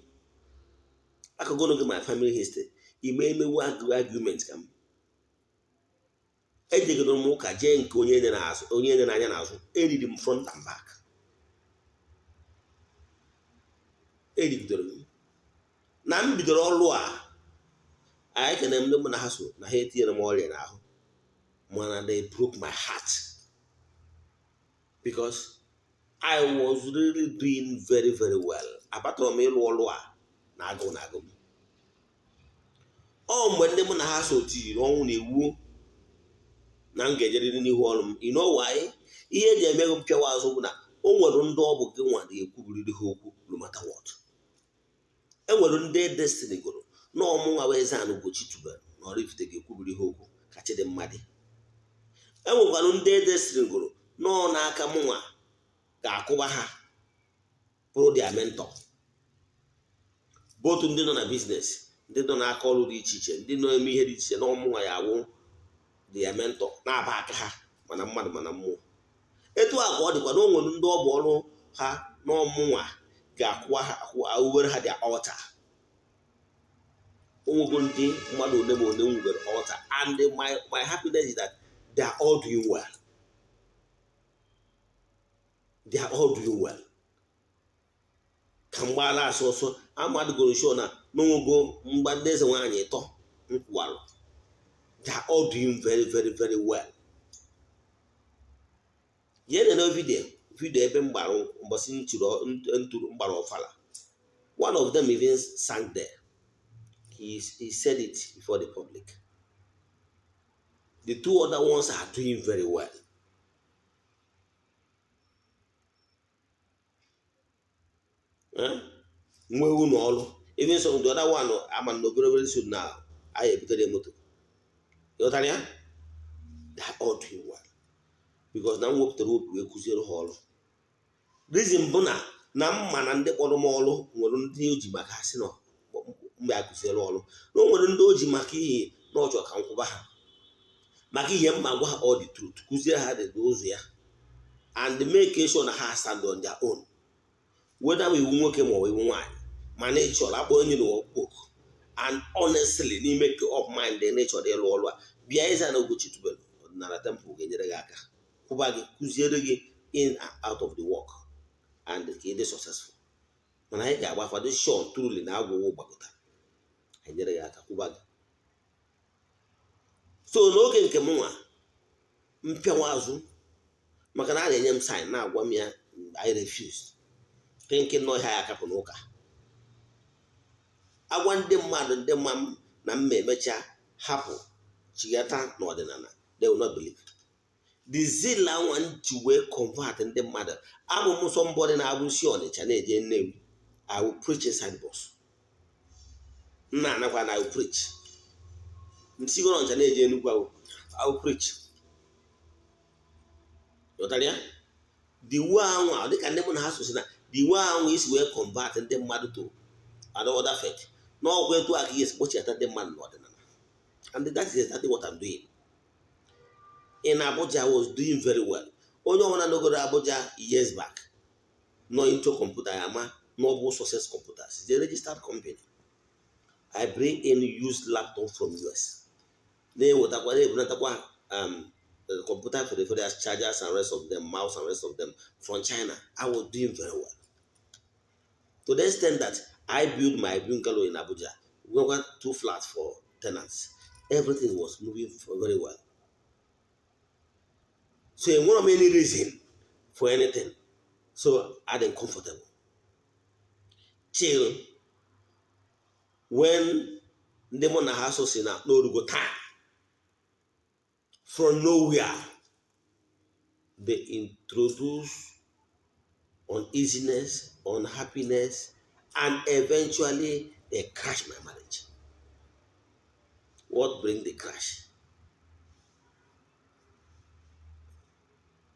akụgụnụ gị my family history. Ime emewu argument ka m ejegoro m ụka jee nke onye n'azụ, onye nyere anya n'azụ. Eriri m front and back, erigidere m na m bidoro ọrụ a. Anyị kene m ndị mụ na ha so na ha etinyere m ọrịa n'ahụ, mana they broke my heart because I was really doing very, very well. Abatọrọ m ịlụ ọrụ a na agụụ na agụ m. Ọ mgbe ndị mụ na ha so tiri ọnwụ na-ewu na m ga-ejerịrị n'ihu ọrụ m. You know why? Ihe eji eme gị mpịawa azụ bụ na o nwere ndị ọ bụ gị nwa na-ekwubiriri ha okwu no matter what. E nwere ndị destiny gụrụ na ọmụnwa wee Eze Ana Ugochi tubelu na Oraifite ga-ekwubiri ha okwu ka chidimma dị. E nwekwara ndị destiny gụrụ nọọ n'aka mụnwa ga-akụba ha bụrụ their mentor, both ndị nọ na business, ndị nọ n'aka ọrụ dị iche iche, ndị nọ eme ihe dị iche iche, na ọmụnwa ya awụ their mentor na-aba aka ha, mana mmadụ mana mmụọ. Etu a ka ọ dịkwa na o nwere ndị ọ bụ ọrụ ha na ọmụnwa ga-akwụwa ha awụwere ha their altar. Onwego ndị mmadụ one ma one nwubere altar, and my happiness is that they are all doing well. They are all doing well. Ka mgbaala asọ ọsọ amadụgoro show na n'onwego mgba ndị eze nwaanyị ịtọ nkwụwarụ. They are all doing very, very, very well. Jee nene video ebe m gbara mbọsị ntụrụ mgbara ọfala. One of them even sang there. He said it before the public. The two other ones are doing very well. Nwe ụlọ ọrụ. Even some, the other one, ama na obere obere soon now anyị ebutere moto. Ịghọtara ya? They are all doing well because na m wepụtara obi wee kụziere ha ọrụ. Reason bụ na mma na ndị kpọrọ m ọrụ nwere ndị o ji maka ha sị na mgbe a kụziere ọrụ, na o nwere ndị o ji maka ihe na ọ chọrọ ka m kwụba ha maka ihe mma gwa ha all the truth, kụziere ha the ụzọ ya and make sure na ha stand on their own, whether iwu nwoke ma ọ bụ iwu nwaanyị. Mana ị chọrọ akpọ onye na work and honestly n'ime up mind na ị chọrọ ịlụ ọrụ a, bịa Eze Ana Ugochi tubelu Ọdịnala Temple ga-enyere gị aka, kwụba gị, kụziere gị in and out of the work and ka ị dị successful. Mana anyị ga-agba afa dị sure truly na agwụgwụ gbakọtara anyị nyere gị aka, kwụba gị. So n'oge nke m nwa mpịawa azụ, maka na a na-enye m sign na-agwa m ya, I refuse, thinking nọ ihe ya akapụ n'ụka agwa ndị mmadụ, ndị mma m na mma emecha hapụ chighata n'ọdịnala. They will not believe the zeal anwa ji wee convert ndị mmadụ. Abụ m somebody na-abụ si Ọnịcha na-eje Nnewi, I will preach inside bus. Nna anakwa na I will preach. Nsigoro Ọnịcha na-eje Enugu, I will preach. Ghọtara ya? The way anwa dịka ndị mụ na ha sosi na the way anwa isi wee convert ndị mmadụ to another faith, n'ọgwụ etu a ka ihe esi kpochiata ndị mmadụ n'ọdịnala, and that is exactly what I'm doing. In Abuja, I was doing very well. Onye ọbụla nọgoro Abuja years back nọ into computer ya ama na ọ bụ Success Computers is a registered company. I bring in used laptop from US, na-ewetakwa, na-ebunatakwa the computer for the various chargers and rest of them, mouse and rest of them from China. I was doing very well to the extent that I built my bungalow in Abuja. We got two flats for tenants. Everything was moving very well. So enwere m any reason for anything. So I dị comfortable till when ndị mụ na ha so si na n'orugo taa. From nowhere they introduce uneasiness, unhappiness, and eventually they crash my marriage. What bring the crash?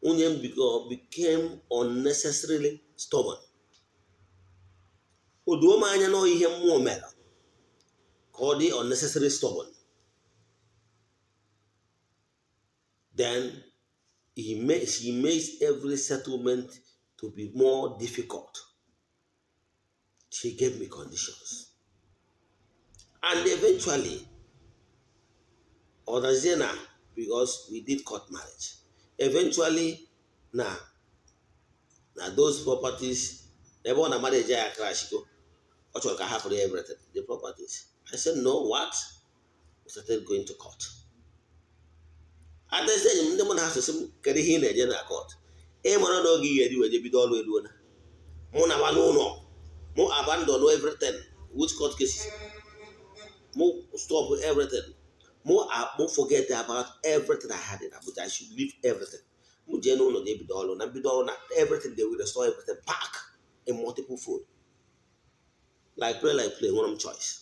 Nwunye m became unnecessarily stubborn. O doo m anya na ihe mmụọ mere ka ọ dị unnecessarily stubborn. Then she makes every settlement to be more difficult. She gave me conditions. And eventually, ọ na because we did court marriage. Eventually, na those properties, ebe ọ na marriage ya crash go, ọ chọrọ ka hapụrụ everything, the properties. I said, "No, what?" We started going to court. At the stage, ndị mụ na ha sosi m, "Kedu ihe ị na-eje na court? Ị mara na oge ị ga-eji wee bido ọrụ eruola." Mụ na ma n'ụlọ mụ abandon everything. Which court cases? Mụ stop everything. Mụ forget about everything I had in Abuja. I should leave everything. Mụ jee n'ụlọ jee bido ọrụ na bido ọrụ na everything, they will restore everything back in multiple fold. Like play, like play, nwere m choice.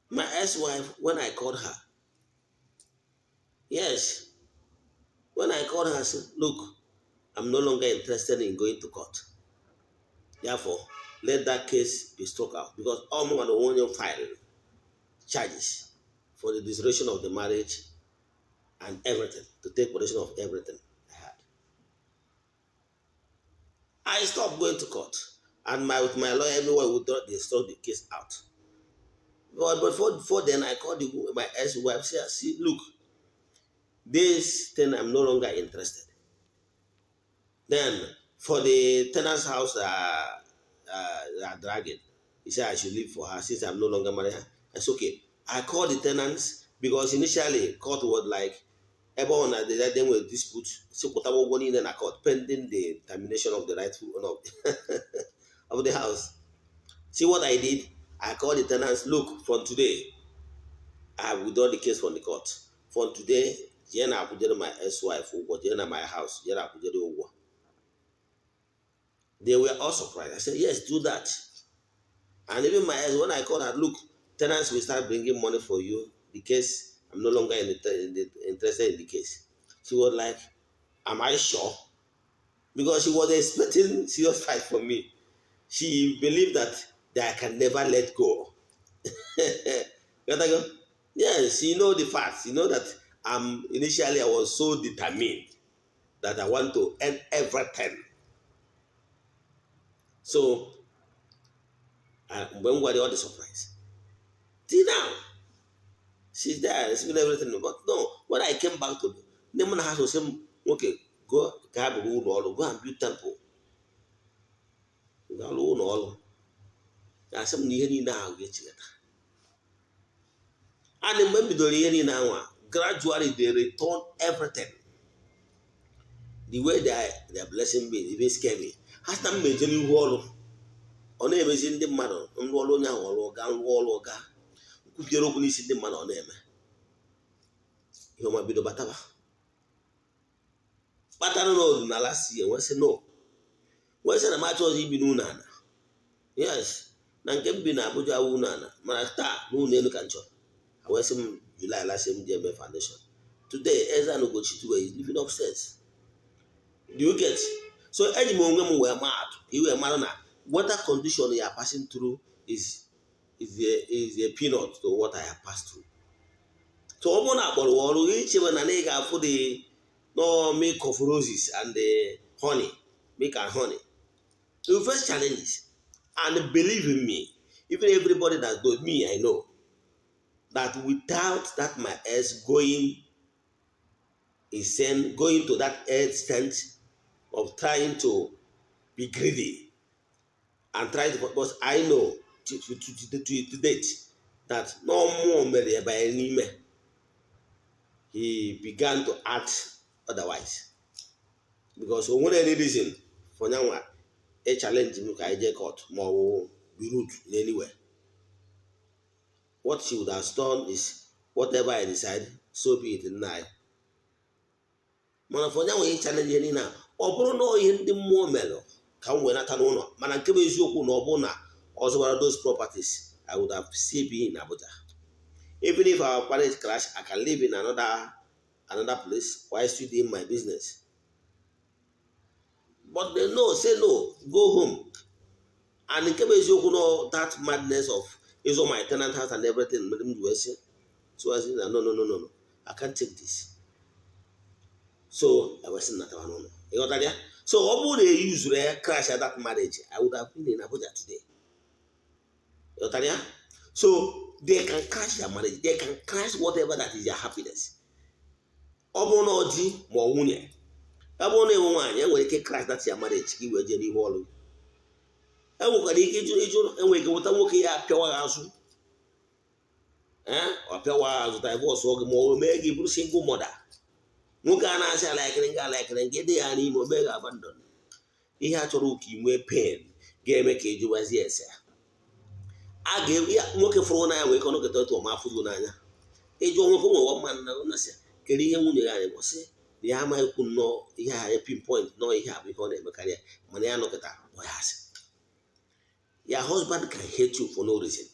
My ex-wife, when I called her, yes, when I called her, I said, "Look, I'm no longer interested in going to court. Therefore, let that case be struck out," because all my onye file charges for the dissolution of the marriage and everything, to take possession of everything I had. I stopped going to court, and my with my lawyer everywhere, we they struck the case out. But before then, I called my ex-wife, say, "See, look, this thing, I'm no longer interested." Then for the tenant's house are dragging, he said I should leave for her since I'm no longer married her. I said, "Okay." I called the tenants because initially court was like, ebe ọ na they were dispute, si kwụtaba ụgwọ niile na court pending the termination of the rightful owner of the house. See what I did? I called the tenants, "Look, from today, I have withdrawn the case from the court. From today, jee na akwụjere my ex-wife ụgwọ, jee na my house, jee na akwụjere ụgwọ." They were all surprised. I said, "Yes, do that." And even my ex, when I called her, "Look, tenants will start bringing money for you. The case, I'm no longer interested in the case." She was like, "Am I sure?" Because she was expecting serious fight from me. She believed that I can never let go. Go? Yes, you know the facts. You know that initially I was so determined that I want to end everything. So, mgbe m gwara ya, ọ dị surprise. Till now, she's there, receiving everything. But no, when I came back to ndị mụ na ha so sị m, "Nwoke, go gaa bụrụ ụlọ ọrụ, go and build temple." Gaa rụọ ụlọ ọrụ. Ga-asị m na ihe niile ahụ ga-echigata. And mgbe m bidoro ihe niile ahụ a, gradually they return everything. The way they are blessing me even scare me. Ha sị na m meje n'ihu ọrụ. Ọ na-emezi ndị mmadụ nrụ ọrụ onye ahụ ọrụ ọga nrụọ ọrụ ọga nkwubiere okwu n'isi ndị mmadụ ọ na-eme ihe ọma bido bataba kpatara na odu na last year wee sị no, wee sị na m achọghịzị ibi n'ụlọ ala. Yes, na nke m bi na Abuja awụ ụlọ ala, mana taa n'ụlọ elu ka m chọrọ. Ha wee sị m July last year m ji eme foundation. Today, Eze-Ana Ugochi is living upstairs. Do you get? So eji m onwe m wee maa atụ ka i wee mara na whatever condition you are passing through is a peanut to what I have passed through. So ọ bụrụ na akpọrọ ọrụ ichewe na ị ga-afụ the No milk of roses and the honey, milk and honey. You face challenges. And believe in me, even everybody that knows me, I know that without that my ex going insane, going to that extent of trying to be greedy and try to, because I know to date that no more mere by n'ime, he began to act otherwise, because o nwere any reason for nyanwa a challenge m ka anyị jee court ma ọ bụ be rude in any way. What she would have done is whatever I decide, so be it, nna anyị. Mana for nyanwa ihe challenge ihe niile a, ọ bụrụ na ihe ndị mmụọ melụ ka m wee nata n'ụlọ. Mana nke bụ eziokwu na ọ bụrụ na ọ zụwara those properties, I would have still been in Abuja. Even if our marriage crash, I can live in another place while still doing my business. But they no say no, go home. And nke bụ eziokwu no, that madness of ịzụ my tenant house and everything mere m ji wee sị, so I say, no, no, no, no, no, I can't take this. So I was natara n'ụlọ. Ịghọtara ya? So ọ bụrụ na e yuzuru ya crash that marriage, I would have been in Abuja today. Ịghọtara ya? So they can crash their marriage, they can crash whatever that is their happiness. Ọ bụrụ na ọ di ma ọ nwunye, ọ bụrụ na enwe nwaanyị, enwere ike crash that your marriage ka i wee jee n'ihu ọrụ gị. Enwekwara ike ịjụ ịjụ, enwere ike nweta nwoke ya apịawa gị azụ, ee, ọ pịawa gị azụ, divorce gị, ma ọ mee gị bụrụ single mother. Nwoke a na-asị alaikiri nga alaikiri nke dị ya n'ime, o mee gị abandon. Ihe a chọrọ ka ị nwee pain ga-eme ka ịjụwazie ese a ga nwoke fụrụ n'anya nwee ike ọnụkọta otu ọma afụ gị n'anya. Ịjụ nwoke nwe mma na na sị kedu ihe nwunye ya anyị sị na ya amaghị ekwu nnọọ ihe a pinpoint nnọọ, ihe a bụ ihe ọ na-emekarị ya, mana ya nọkọta kpọ ya asị. Your husband can hate you for no reason.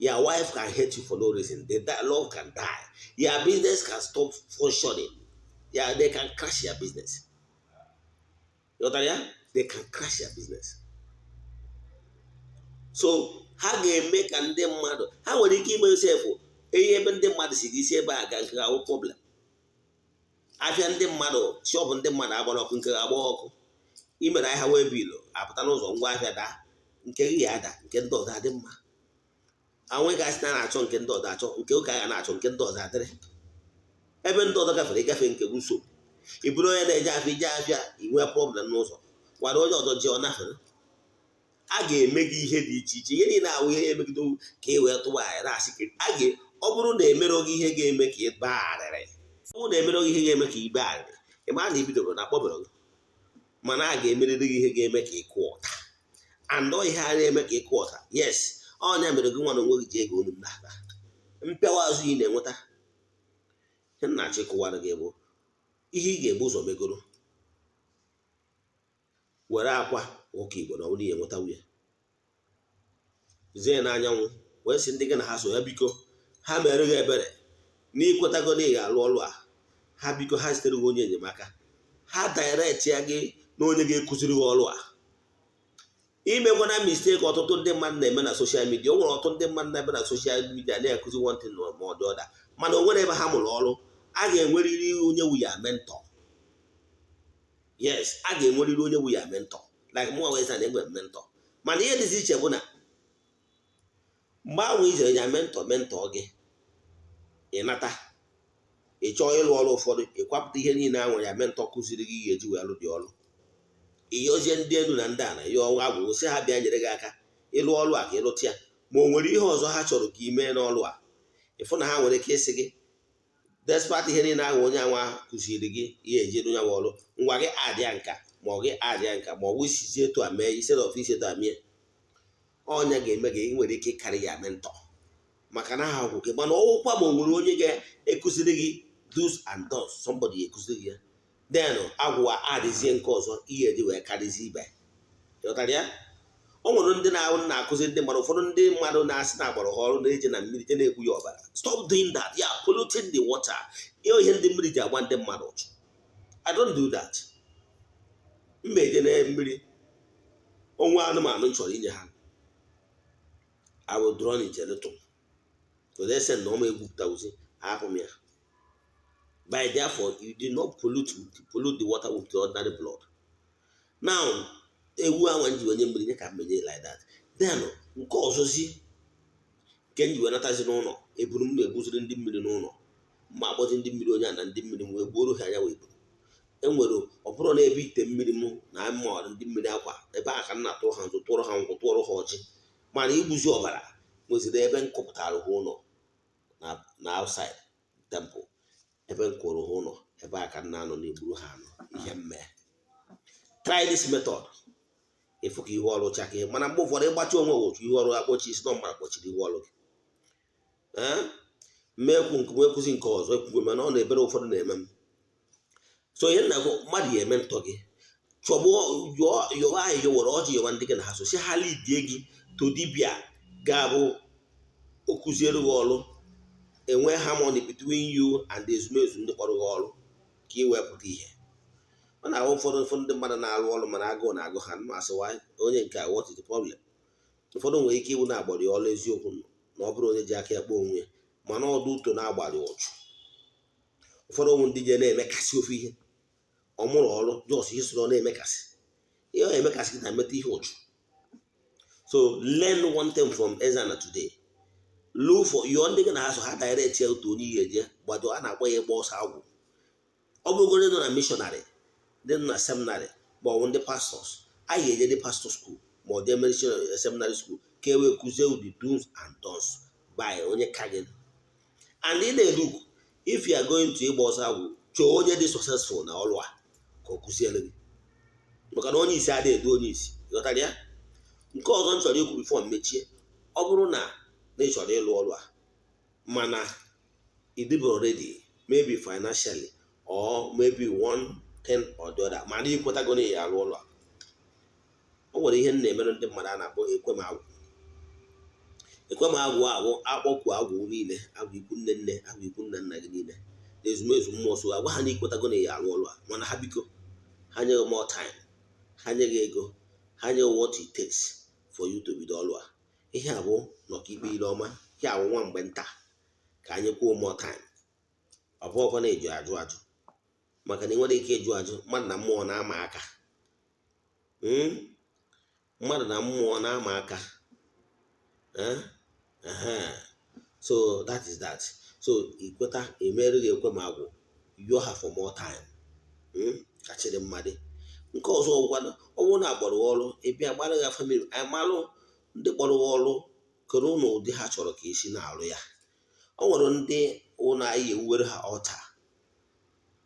Your wife can hate you for no reason. The love can die. Your business can stop functioning. Yeah, they can crash your business. Ghọtara ya? They can crash your business. So ha ga-eme ka ndị mmadụ, ha nwere ike ime sef ihe ebe ndị mmadụ si gị si ebe a ga nke ga-awụ problem. Afịa ndị mmadụ, shop ndị mmadụ agbara ọkụ, nke ga-agba ọkụ. Imere ahịa wee bilu apụta n'ụzọ, ngwa ahịa daa, nke gị ya ada, nke ndị ọzọ adị mma. Anwe gasị na na-achọ nke ndị ọzọ achọ nke ụka ya na-achọ nke ndị ọzọ adịrị. Ebe ndị ọzọ gafere ịgafe nke gị nsogbu. Ị bụrụ onye na-eje afịa, ije afịa, inwe problem n'ụzọ, gwara onye ọzọ ji ọ nafere. A ga-eme gị ihe dị iche iche, ihe niile ahụ ihe emegide ka ị wee tụwa anyị na-asị ka a ga. Ọ bụrụ na emere gị ihe ga-eme ka ị baa arịrị, ọ bụrụ na emere gị ihe ga-eme ka ị baa arịrị, ị mara na i bidoro na akpọbere gị, mana a ga-emerịrị gị ihe ga-eme ka ị kụọ ụta. And ọ ihe a na-eme ka ị kụọ ụta, yes, ọnya mere gị nwa na onwe gị ji ego olu n'aka mpịawa azụ ị na-enweta. Ihe m na-achọ ịkụwara gị bụ ihe ị ga-ebu ụzọ megoro: were akwa ụka Igbo na ọ bụrụ ihe enweta nwunye zie n'anyanwụ, wee sị ndị gị na ha so ya, biko ha mere gị ebere n'ikwetago na ị ga-alụ ọlụ a. Ha biko ha zitere gị onye enyemaka, ha direct ya gị na onye ga-ekụziri gị ọlụ a. Imekwana mistake ọtụtụ ndị mmadụ na-eme na social media. O nwere ọtụtụ ndị mmadụ na-eme na social media na-akụzi one thing ma ọ dị ọda, mana o nwere ebe ha mụrụ ọrụ. A ga-enwerịrị onye wu ya mentor. Yes, a ga-enwerịrị onye wu ya mentor, like mụ wee sị na enwere mentor. Mana ihe dịzi iche bụ na mgbe ahụ i jere ya mentor gị, ị nata, ị chọọ ịlụ ọrụ ụfọdụ, ịkwapụta ihe niile ahụ ya mentor kụziri gị ihe eji wee lụ dị ọrụ, ịyọzie ndị elu na ndị ala ya ọnwa agwụgwụ, sị ha bịa nyere gị aka ịlụ ọrụ a ka ịlụta ya. Ma o nwere ihe ọzọ ha chọrọ ka ị mee n'ọrụ a, ịfụ na ha nwere ike ịsị gị, despite ihe niile ahụ onye anwa kụziri gị ihe eji elu ya ọrụ, ngwa gị adịa nka, ma ọ gị adịa nka, ma ọ bụ isizi etu a mee instead of isi etu a mee. Ọnya ga-eme gị ị nwere ike ịkarị ya mentor, maka na ha gị. Mana ọwụkwa ma o nwere onye ga-ekụziri gị do's and don'ts, somebody ekụziri gị ya, then agwụwa adịzie nke ọzọ ihe eji wee karịzie ibe. Ịghọtara ya? O nwere ndị na-ahụ na-akụzi ndị mmadụ, ụfọdụ ndị mmadụ na-asị na agbara ha ọrụ na-eje na mmiri je na-egbu ya ọbara. Stop doing that. Ya polluting the water, ihe ndị mmiri ji agba ndị mmadụ ụchụ. I don't do that. Mma eje na mmiri onwe anụmanụ m chọrọ inye ha, I will draw it a little to the extent na ọma egwupụtawuzi, ahapụ m ya. By therefore, you did not pollute the water with the ordinary blood. Now, ewu ahụ nji onye mmiri nye ka mmenye like that. Then nke ọzọzi, nke m ji wee natazi n'ụlọ, eburu m na-egbuziri ndị mmiri n'ụlọ, mma akpọzi ndị mmiri, onye a na ndị mmiri m wee gbuoro ha anya wee buru. Enwere ọ bụrụ na ebe ite mmiri m na mma ndị mmiri akwa ebe a ka m na-atụrụ ha nzụ, tụọrọ ha nkwụ, tụọrọ ha ọjị, mana igbuzi ọbara nweziri ebe m kụpụtara ha ụlọ na outside temple, ebe m kwụrụ ha ụlọ, ebe a ka m na-anọ na-egburu ha anụ ihe mmee. Try this method, ịfụ ka ihu ọrụ chakee. Mana mgbe ụfọdụ, ịgbachi onwe gị otu ihu ọrụ akpọchi isi na mmadụ kpọchiri ihu ọrụ gị. Ee, mmekwu nke m ekwuzi, nke ọzọ ekwukwe, mana ọ na-ebere ụfọdụ na-eme m. So ihe nna gị mmadụ ya eme ntọ gị, chọgbuo, yọwa ayịyọ, were ọjị yọwa ndị gị na ha so, si ha lidie gị to dibịa ga-abụ o kụziere gị ọrụ, enwe harmony between you and ezumezu ndị kpọrọ gị ọrụ, ka ị wee pụta ihe. Ọ na-ahụ ụfọdụ ndị mmadụ na-arụ ọrụ, mana agụụ na-agụ ha. Ma asịwa onye nke a, what is the problem? Ụfọdụ nwere ike ịbụ na-agbara ya ọrụ eziokwu, na ọ bụrụ onye ji aka ya kpọọ onwe ya, mana ọdụ ụtọ na-agbara ụchụ. Ụfọdụ ụmụ ndị je na-emekasị ofe ihe ọ mụrụ ọrụ, just ihe soro ọ na-emekasị ihe ọ na-emekasị na-emeta ihe ụchụ. So learn one thing from Ezana today: look for yọọ ndị gị na ha so, ha direct ya otu onye ihe eje gbado. A na-akpọ ya ịgba ọsọ agwụ. Ọ bụrụgodị nọ na missionary, ndị nọ na seminary, ma ọ bụ ndị pastors, anyị ga-eje ndị pastor school ma ọ dị seminary school, ka e wee kụzie the do's and don'ts by onye ka gị. And ị na-look, if you are going to ịgba ọsọ agwụ, chọọ onye dị successful na ọrụ a ka ọ kụziere gị, maka na onye isi adịghị edu onye isi. Ghọtara ya? Nke ọzọ m chọrọ ikwu before mechie, ọ bụrụ na ị chọrọ ịlụ ọrụ a, mana ị dịboro ready, maybe financially or maybe one thing or the other, mana ikwetago na ya arụ ọrụ a, o nwere ihe m na-emere ndị mmadụ a na-akpọ ekwem agwụ. Ekwem agwụ agwụ akpọkwu agwụ niile, agwụ ikwu nne nne, agwụ ikwu nna nna gị niile na ezumezu mmụọ, so agwa ha na ikwetago na ya arụ ọrụ a, mana ha biko ha nye gị more time, ha nye gị ego, ha nye gị what it takes for you to bido ọrụ a. Ihe a bụ nọka ikpe ile ọma, ihe awụ nwa mgbe nta ka anyị kwuo more time. Ọ bụghịkwa na eju ajụ ajụ, maka na ị nwere ike ịjụ ajụ. Mmadụ na mmụọ na-ama aka, Mmadụ na mmụọ na-ama aka. So that is that. So ikweta emerụ gị ekwe ma agwụ, yọọ ha for more time, Ka chịrị mmadụ. Nke ọzọ ọgwụkwanụ, ọ bụrụ na agbara ọrụ, ịbịa gbara ya family, anyị malụ ndị kpọrọ ọrụ kere ụlọ ụdị ha chọrọ ka esi na-arụ ya. O nwere ndị ụlọ anyị ewuwere ha ọta,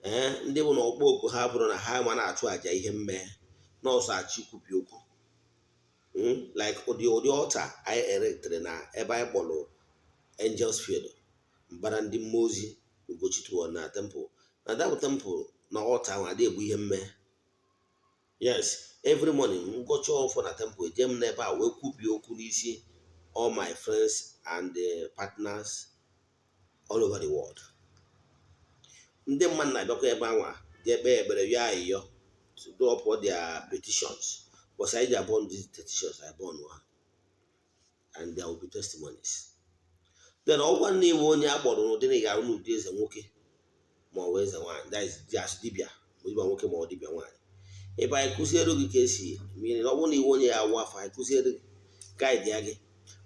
ee, ndị bụ na ọkpọ oku ha bụrụ na ha ma na-achụ àjà ihe mmee nọọsụ achị kwubi okwu, Like ụdị ọta anyị erectere na ebe anyị kpọrọ Angels Field, mbara ndị mmụọ ozi Ugochi na temple, na that temple na ọta ahụ adị ebu ihe mmee. Yes, every morning ngọcha ọfọ na temple, eje m n'ebe a wee kwubie okwu n'isi all my friends and partners all over the world. Ndị mmadụ na-abịakwa ebe anwa jee kpee ekpere, yọọ ayịyọ, to do up all their petitions. But anyị ji burn these petitions, I burn ha, and there will be testimonies. Then ọgwa nna iwe onye a kpọrọ n'ụdị na ị ga-arụ n'ụdị eze nwoke ma ọ bụ eze nwaanyị, that is as dibịa, dibịa nwoke ma ọ dibịa nwaanyị, ebe anyị kụziere gị ka esi mmiri. Ọ bụrụ na iwe onye ya awụ afọ, anyị kụziere gị, guide ya gị.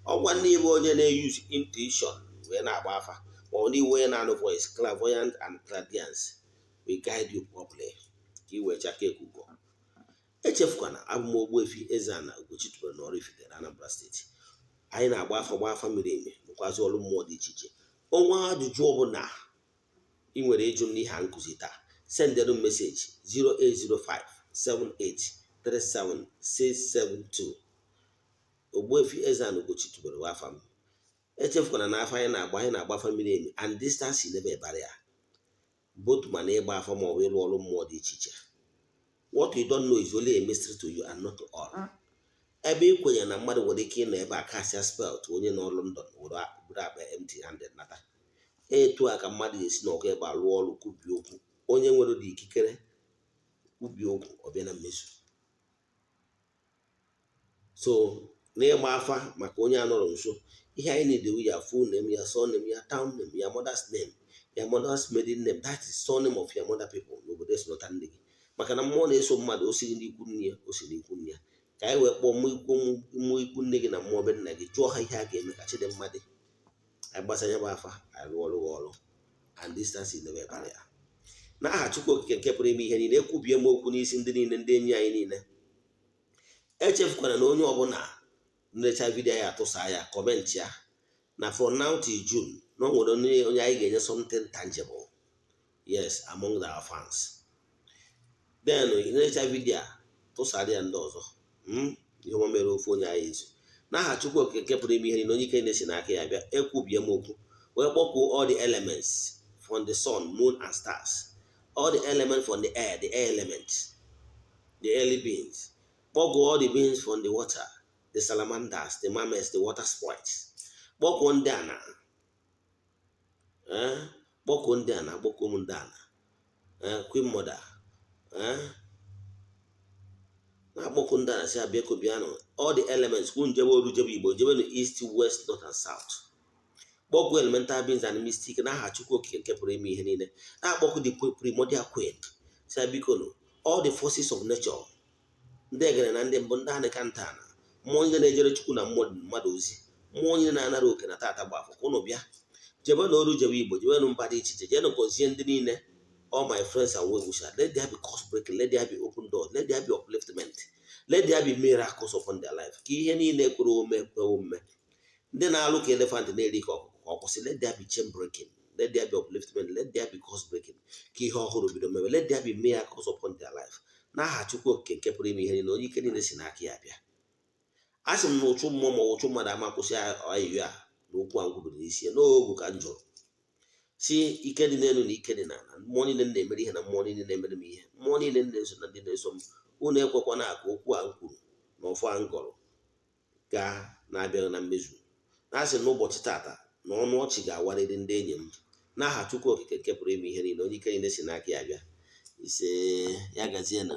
Ọgwa nna iwe onye na-use intuition wee na-agba afa, ma ọ bụ na iwe onye na-anụ voice, clairvoyant and clairvoyance, we guide you properly ka ị wee chaka ekuko. Echefukwana, abụ m Ogbuefi Eze-Ana Ugochi tubelu na Oraifite na Anambra Steeti. Anyị na-agba afa, gba afa miri emi, bụkwazị ọrụ mmụọ dị iche iche. Ọnwa ajụjụ ọbụla ị nwere ịjụ m n'ihe a nkụzi taa, sendere m message 0805 7837672. Ogbuefi Eze-Ana Ugochi tubelu afa m. Echefukwana na afa anyị na-agba, anyị na-agba afa miri emi, and distance is never a barrier, both ma na ịgba afa ma ọ bụ ịrụ ọrụ mmụọ dị iche iche. What you don't know is only a mystery to you and not to all. Ebe ị kwenyere na mmadụ nwere ike ịnọ ebe a kasịa spell to onye nọ London were akpa empty handed nata, etu a ka mmadụ ga-esi n'ọkụ ebe a rụọ ọrụ, kwubie okwu. Onye nwere dị ikikere kwubie okwu, ọ bịa na mmezu. So n'ịgba afa maka onye a nọrọ nso, ihe anyị na-edewe ya full name ya, surname ya, town name ya, mother's name, Your mother's maiden name, that is surname of your mother people n'obodo esi lọta nne gị, maka na mmụọ na-eso mmadụ, o siri n'ikwu nne ya, o siri n'ikwu nne ya. Ka anyị wee kpọọ mmụọ ikwu nne gị na mmụọ be nna gị, jụọ ha ihe a ga-eme ka chidimma dị. Anyị gbasanye bụ afa, anyị rụọ ọrụ gị ọrụ, and distance is never a barrier. N'aha Chukwu Okike nke pụrụ ime ihe niile, ekwubie m okwu n'isi ndị niile, ndị enyi anyị niile. Echefukwana na onye ọbụla nlecha video ya, atụsa ya, comment ya, na from now till June, na o nwere onye anyị ga-enye something tangible, yes, among our fans. Then nlecha video a, tụsara ya ndị ọzọ. Ihe ọma mere ofu onye anyị ezu. N'aha Chukwu Okike nke pụrụ ime ihe niile, onye ike na-esi n'aka ya bịa, ekwubie m okwu wee kpọkwuo all the elements from the sun, moon and stars, all the elements from the air, the air elements, the earthly beings, kpọkwuo all the beings from the water, the salamanders, the mermaids, the water sprites. Kpọkwuo ndị ana, kpọkwuo ndị ana, kpọkwuo m ndị ana, queen mother, na-akpọkwu ndị ana si abịa kobianụ. All the elements kwu njebe oru, jebe Igbo, jebe east, west, north and south. Kpọkwu elemental beings and mystic n'aha Chukwu Okike nke pụrụ ime ihe niile. Na-akpọkwu the primordial queen, si biko nụ, all the forces of nature, ndị egere na ndị mbụ, ndị anịka nta na mmụọ niile na-ejere Chukwu na mmụọ mmadụ ozi, mmụọ niile na-anara oke na tata bụ afọ, ka ụnụ bịa jebe na oru, jebe Igbo, jebe mba dị iche iche, jeenụ gọzie ndị niile, all my friends and well wishers. Let there be curse breaking, let there be open doors, let there be upliftment, let there be miracles upon their life, ka ihe niile kwere ome kwe omume. Ndị na-alụ ka elephant na-eri ka ọkụkọ, ka ọ kwụsị. Let there be chain breaking, let there be upliftment, let there be curse breaking, ka ihe ọhụrụ bido mebe. Let there be miracles upon their life. N'aha Chukwu Okike nke pụrụ ime ihe niile, onye ike niile si n'aka ya bịa, a sị m na ụchụ mmụọ ma ụchụ mmadụ ama kwụsị ayịyọ a na okwu a nkwubiri n'isi ya n'ogu. Ka m jụrụ si ike dị n'elu na ike dị n'ala, mmụọ niile na-emere ihe na mmụọ niile na-emere m ihe, mmụọ niile na-eso na ndị na-eso m, unu ekwekwana ka okwu a m kwuru na ọfọ a m gọrọ gaa na-abịaghị na mmezu. Na asị n'ụbọchị tata na ọnụ ọchị ga-awarịrị ndị enyi m, n'aha Chukwu Okike nke pụrụ ime ihe niile, onye ike niile si n'aka ya bịa. Ise, ya gazie na.